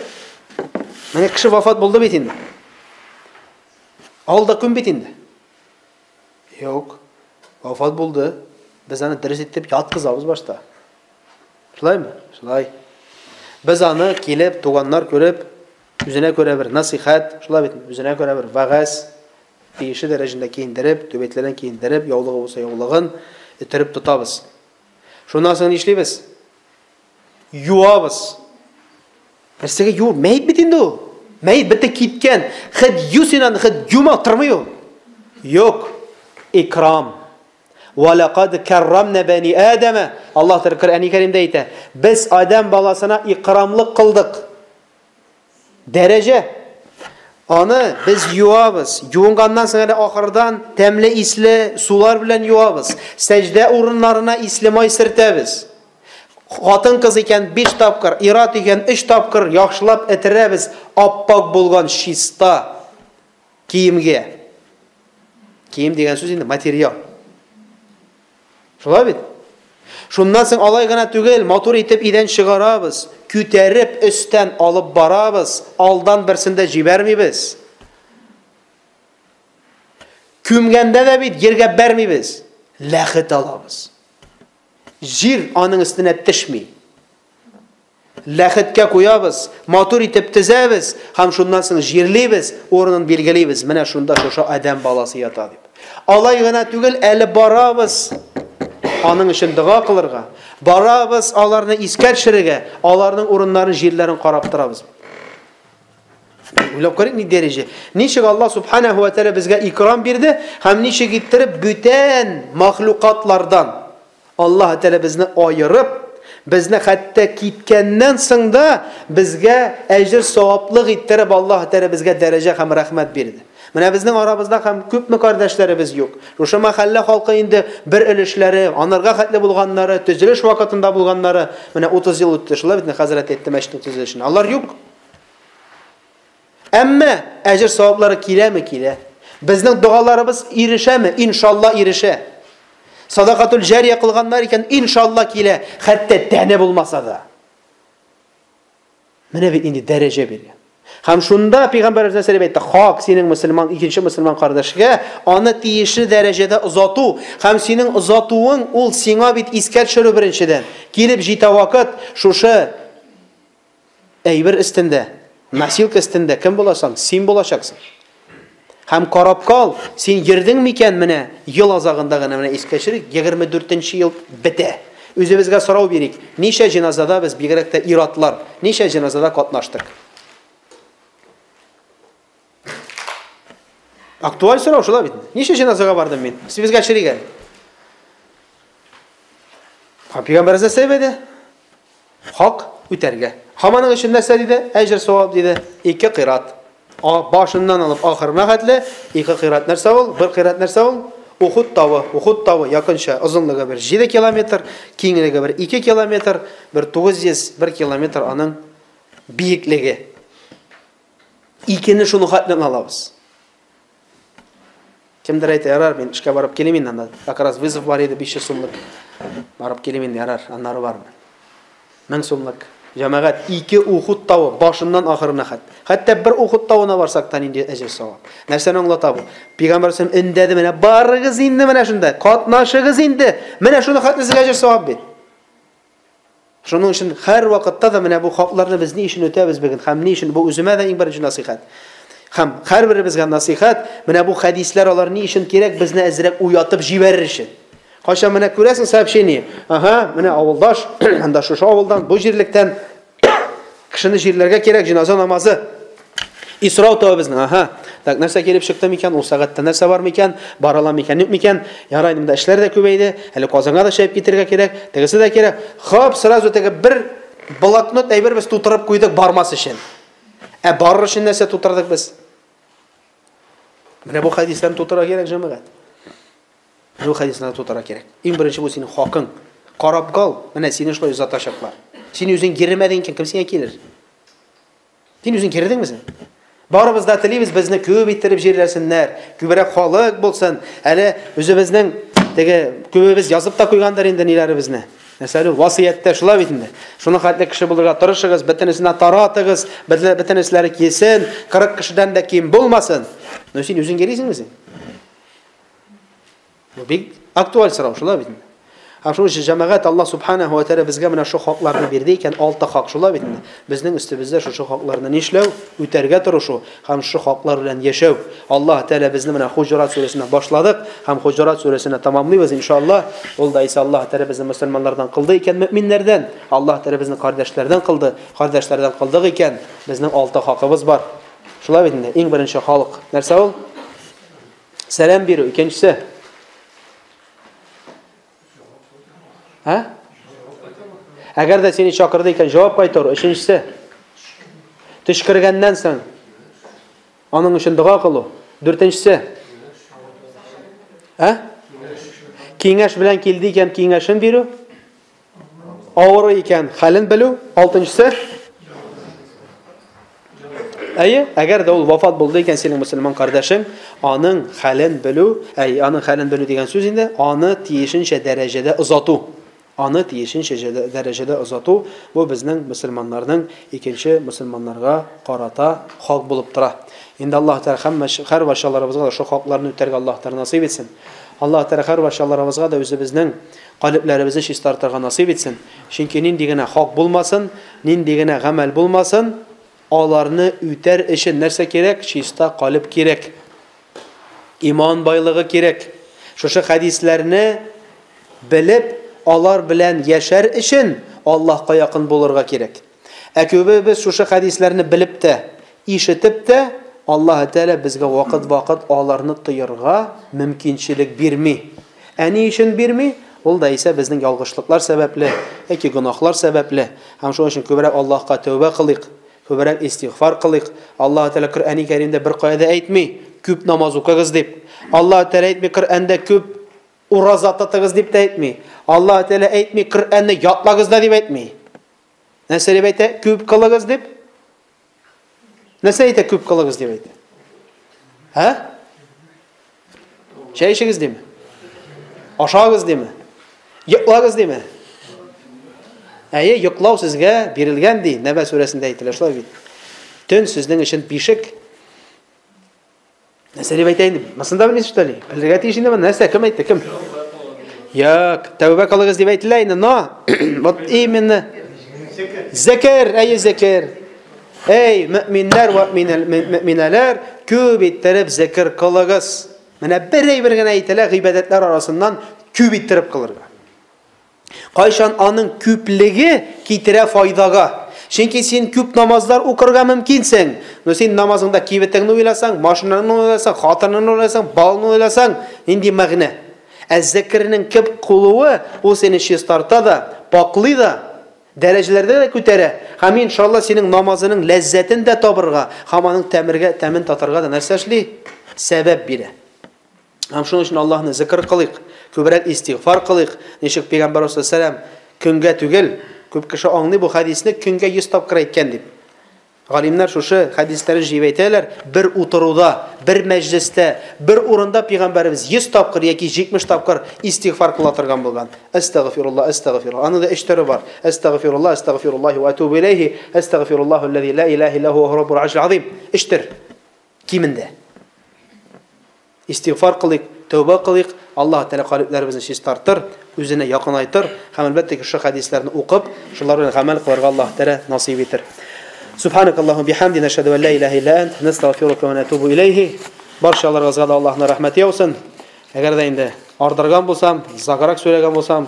Менә кеше вафат булды бит инде. Авылда көн бит инде. Юк. Вафат булды. Без аны дөрес итеп яткызабыз башта. Шулаймы? Шулай. Без аны килеп, туганнар күреп, үзенә күрә бер насихәт, шулай бит, үзенә күрә бер вәгазь, тиешле дәрәҗәдә киендереп, түбәтләрен киендереп, яулыгы булса яулыгын өтереп тотабыз. Шуннан соң нишлибез? Юабыз. Нәрсәгә ю? Мәет бит инде ул. Мәет бетте киткән. Хет ю син аны, хет юма, тормый ул. Юк. Икрам. Ва лакад каррамна бани Адама. Аллаһ Тәгалә Коръәни Кәримдә әйтә. Без Адәм баласына икрамлык кылдык. Дәрәҗә. Аны без юабыз. Юынганнан соң әле ахырдан тәмле исле сулар белән юабыз. Сәҗдә урыннарына исле май сертәбез. Хатын-кыз икән 5 тапкыр, ир-ат икән 3 тапкыр яхшылап этерәбез аппак булган чиста киемгә. Кием дигән сүз инде материал. Шулай бит? Шуннан соң алай гына түгел, матур итеп идән чыгарабыз, күтәреп өстән алып барабыз, алдан берсен дә җибәрмибез. Күмгәндә дә бит җиргә бәрмибез, ләхет алабыз. Җир аның өстенә төшми. Ләхеткә куябыз, матур итеп тезәбез һәм шуннан соң җирлибез, урынын билгелибез. Менә шунда шушы адәм баласы ята дип. Алай гына түгел, әле барабыз аның өчен дога кылырга, барабыз аларны искә төшерергә, аларның урыннарын, җирләрен карап торабыз. Уйлап карыйк, ни дәрәҗә. Ничек Аллаһ субханаһу ва тааля безгә икрам бирде һәм ничек иттереп бүтән махлукатлардан Аллаһ Тәгалә безне аерып, безне хәтта киткәннән соң да безгә әҗер саваплык иттереп Аллаһ Тәгалә безгә дәрәҗә һәм рәхмәт бирде. Менә безнең арабызда һәм күпме кардәшләребез юк. Шушы мәхәллә халкы инде бер өлешләре, анарга хәтле булганнары, төзелеш вакытында булганнары, менә 30 ел үтте, шулай бит, хәзрәт әйтте мәчетнең төзелешенә. Алар юк. Әмма әҗер саваплары киләме? Килә. Безнең догаларыбыз ирешәме? Иншалла ирешә. Садакатул җәрия кылганнар икән, иншалла килә, хәтта тәне булмаса да. Менә бит инде дәрәҗә биргән. Һәм шунда пәйгамбәребез нәрсә дип әйтте? Хак синең мөселман, икенче мөселман кардәшкә аны тиешле дәрәҗәдә озату һәм синең озатуың ул сиңа бит искә төшерү беренчедән. Килеп җитә вакыт, шушы Әйбер өстендә, носилка өстендә кем буласың? Син булачаксың. Һәм карап кал, син йөрдең микән менә ел азагында гына менә искә төшерик, 24 ел бетә. Үзебезгә сорау бирик, ничә җеназада без бигрәк тә ир-атлар, ничә җеназада катнаштык? Актуаль сорау шулай бит. Ничә җеназага бардым мин? Үзебезгә төшерик әле. Пәйгамбәребез нәрсә диде? Хак үтәргә. Һәм аның өчен нәрсә диде? Әҗер савап диде. Ике кыйрат. Башыннан алып ахырына хәтле ике кыйрат нәрсә ул? Бер кыйрат нәрсә ул? Ухуд тавы. Ухуд тавы якынча озынлыгы бер 7 километр, киңлеге бер 2 километр, бер 901 километр аның биеклеге. Икене шуны хәтле алабыз. Кемдер әйтә, ярар, мин эшкә барып килим инде анда. Как раз вызов бар иде 500 сумлык. Барып килим инде, ярар, аннары бармын. 1000 сумлык. Җәмәгать, ике Ухуд тавы башыннан ахырына хәт. Хәтта бер Ухуд тавына барсак та нинди әҗер савап. Нәрсәне аңлата бу? Пәйгамбәр сәм өндәде менә барыгыз инде менә шунда, катнашыгыз инде. Менә шуны хәтле сезгә әҗер савап бит. Шуның өчен һәр вакытта да менә бу хакларны без ни өчен үтәбез бүген һәм ни өчен бу үземә дә иң беренче насыйхәт. Һәм һәрберебезгә насыйхәт, менә бу хәдисләр алар ни өчен кирәк, безне әзрәк уятып җибәрер өчен. Кайчан менә күрәсең сообщение, ага, менә авылдаш, анда шушы авылдан, бу җирлектән кешене җирләргә кирәк, җеназа намазы. И сорау туа безнең, аһа, так, нәрсә килеп чыкты микән, ул сәгатьтә нәрсә бар микән, бара ала микән, юк микән, ярай, монда эшләр дә күбәйде, әле Казанга да чәеп китергә кирәк, тегесе дә кирәк. Хоп, сразу теге бер блокнот әйбер без тутырып куйдык бармас өчен. Ә барыр өчен нәрсә тутырдык без? Менә бу хәдисләрне тутырырга кирәк, җәмәгать. Бу хәдисләрне тутырырга кирәк. Иң беренче бу синең хакың. Карап кал, менә сине шулай озатачаклар. Син үзең йөрмәдең икән, кем сиңа килер? Син үзең кердеңме син? Барыбыз да телибез, безне күп иттереп җирләсеннәр, күбрәк халык булсын. Әле үзебезнең теге күбебез язып та куйгандыр инде ниләребезне. Нәрсә ул васыятьтә шулай бит инде. Шуның хәтле кеше булырга тырышыгыз, бөтенесенә таратыгыз, бөтенеселәре килсен, 40 кешедән дә ким булмасын. Но син үзең йөрисеңме син? Бу бик актуаль сорау, шулай бит инде. Һәм шул өчен җәмәгать Аллаһ субханаһу ва тааля безгә менә шул хакларны бирде икән, алты хак шулай бит инде. Безнең өстебездә шушы хакларны нишләү, үтәргә тырышу һәм шушы хаклар белән яшәү. Аллаһ Тәгалә безне менә Хуҗурат сүрәсеннән башладык һәм Хуҗурат сүрәсенә тәмамлыйбыз иншаллаһ. Ул да исә Аллаһ Тәгалә безне мөселманнардан кылды икән, мөэминнәрдән. Аллаһ Тәгалә безне кардәшләрдән кылды. Кардәшләрдән кылдык икән, безнең алты хакыбыз бар. Шулай бит инде. Иң беренче халык нәрсә ул? Сәлам бирү. Икенчесе. Ә? Әгәр дә сине чакырды икән, җавап кайтар. Өченчесе. Төшкергәннән соң аның өчен дога кылу. Дүртенчесе. Ә? Киңәш белән килде икән, киңәшен бирү. Авырый икән, хәлен белү. Алтынчысы. Әйе, әгәр дә ул вафат булды икән, синең мөселман кардәшең, аның хәлен белү, әй, аның хәлен белү дигән сүз инде, аны тиешенчә дәрәҗәдә озату. Аны тиешенчә дәрәҗәдә озату, бу безнең мөселманнарның икенче мөселманнарга карата хак булып тора. Инде Аллаһ Тәгалә һәммә һәр барчаларыбызга да шул хакларны үтәргә Аллаһ Тәгалә насыйп итсен. Аллаһ Тәгалә һәр барчаларыбызга да үзебезнең калебләребезне чистартырга насыйп итсен. Чөнки нинди генә хак булмасын, нинди генә гамәл булмасын, аларны үтәр өчен нәрсә кирәк? Чиста калеб кирәк. Иман байлыгы кирәк. Шушы хәдисләрне белеп, алар белән яшәр өчен Аллаһка якын булырга кирәк. Ә күбебез шушы хәдисләрне белеп тә, ишетеп тә, Аллаһ Тәгалә безгә вакыт-вакыт аларны тоярга мөмкинчелек бирми. Ә ни өчен бирми? Ул да исә безнең ялгышлыклар сәбәпле, яки гөнаһлар сәбәпле. Һәм шуның өчен күбрәк Аллаһка тәүбә кылыйк, күбрәк истигъфар кылыйк. Аллаһ Тәгалә Коръәни Кәримдә беркая да әйтми, күп намаз укыгыз дип. Аллаһ Тәгалә әйтми, Коръәндә күп ураза тотыгыз дип тә әйтми. Аллаһ Тәгалә әйтми, Коръәнне ятлагыз да дип әйтми. Нәрсә дип әйтә? Күп кылыгыз дип. Нәрсә әйтә күп кылыгыз дип әйтә? Ә? Чәй эчегез диме? Ашагыз диме? Йоклагыз диме? Әйе, йоклау сезгә бирелгән ди, Нәбә сүрәсендә әйтелә шулай бит. Төн сезнең өчен бишек. Нәрсә дип әйтә инде? Монысын да белмисез, что ли? Белергә тиеш инде моны. Нәрсә? Кем әйтте? Кем? Юк, тәүбә кылыгыз дип әйтелә инде, но вот именно зикер, әйе зикер. Эй, мөминнәр вә мөминәләр, күп иттереп зикер кылыгыз. Менә бер әйбер генә әйтелә гыйбадәтләр арасыннан күп иттереп кылырга. Кайчан аның күплеге китерә файдага. Чөнки син күп намазлар укырга мөмкинсең. Но син намазыңда кибетеңне уйласаң, машинаңны уйласаң, хатыныңны уйласаң, балаңны уйласаң, нинди мәгънә? Ә зикернең күп кылуы ул сине чистарта да, паклый да, дәрәҗәләрдә дә күтәрә. Һәм иншалла синең намазының ләззәтен дә табырга, һәм аның тәмергә, тәмен татырга да нәрсә эшли? Сәбәп бирә. Һәм шуның өчен Аллаһны зикр кылыйк, күбрәк истигъфар кылыйк. Ничек пәйгамбәр саллаллаһу көнгә түгел, күп кеше аңлый бу хәдисне көнгә 100 тапкыр әйткән дип. Галимнәр шушы хәдисләрне җыеп әйтәләр, бер утыруда, бер мәҗлестә, бер урында пәйгамбәребез 100 тапкыр яки 70 тапкыр истигъфар кыла торган булган. Әстәгъфируллаһ, әстәгъфируллаһ. Аның да өч төре бар. Әстәгъфируллаһ, әстәгъфируллаһ ва атубу иләйһи, әстәгъфируллаһу аллази ла илаһа илля һуа раббул аршил азим. Өч төр. Кимендә. Истигъфар кылыйк, тәүбә кылыйк, Аллаһ Тәгалә калебләребезне чистартыр, үзенә якынайтыр һәм әлбәттә ки, шушы хәдисләрне укып, шулар белән гамәл кылырга Аллаһ Тәгалә насыйп итер. Субханакаллаһу бихамди нәшһәду ан ла илаһа илля ант нәстәгъфирука ва натубу иләйһи. Барчаларыгызга да Аллаһның рәхмәте яусын. Әгәр дә инде ардырган булсам, озаграк сөйләгән булсам,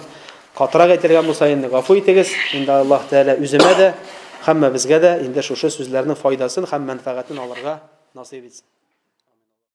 катырак әйтелгән булса инде гафу итегез. Инде Аллаһ Тәгалә үземә дә, һәммәбезгә дә инде шушы сүзләрнең файдасын һәм мәнфәгатен алырга насыйп итсен.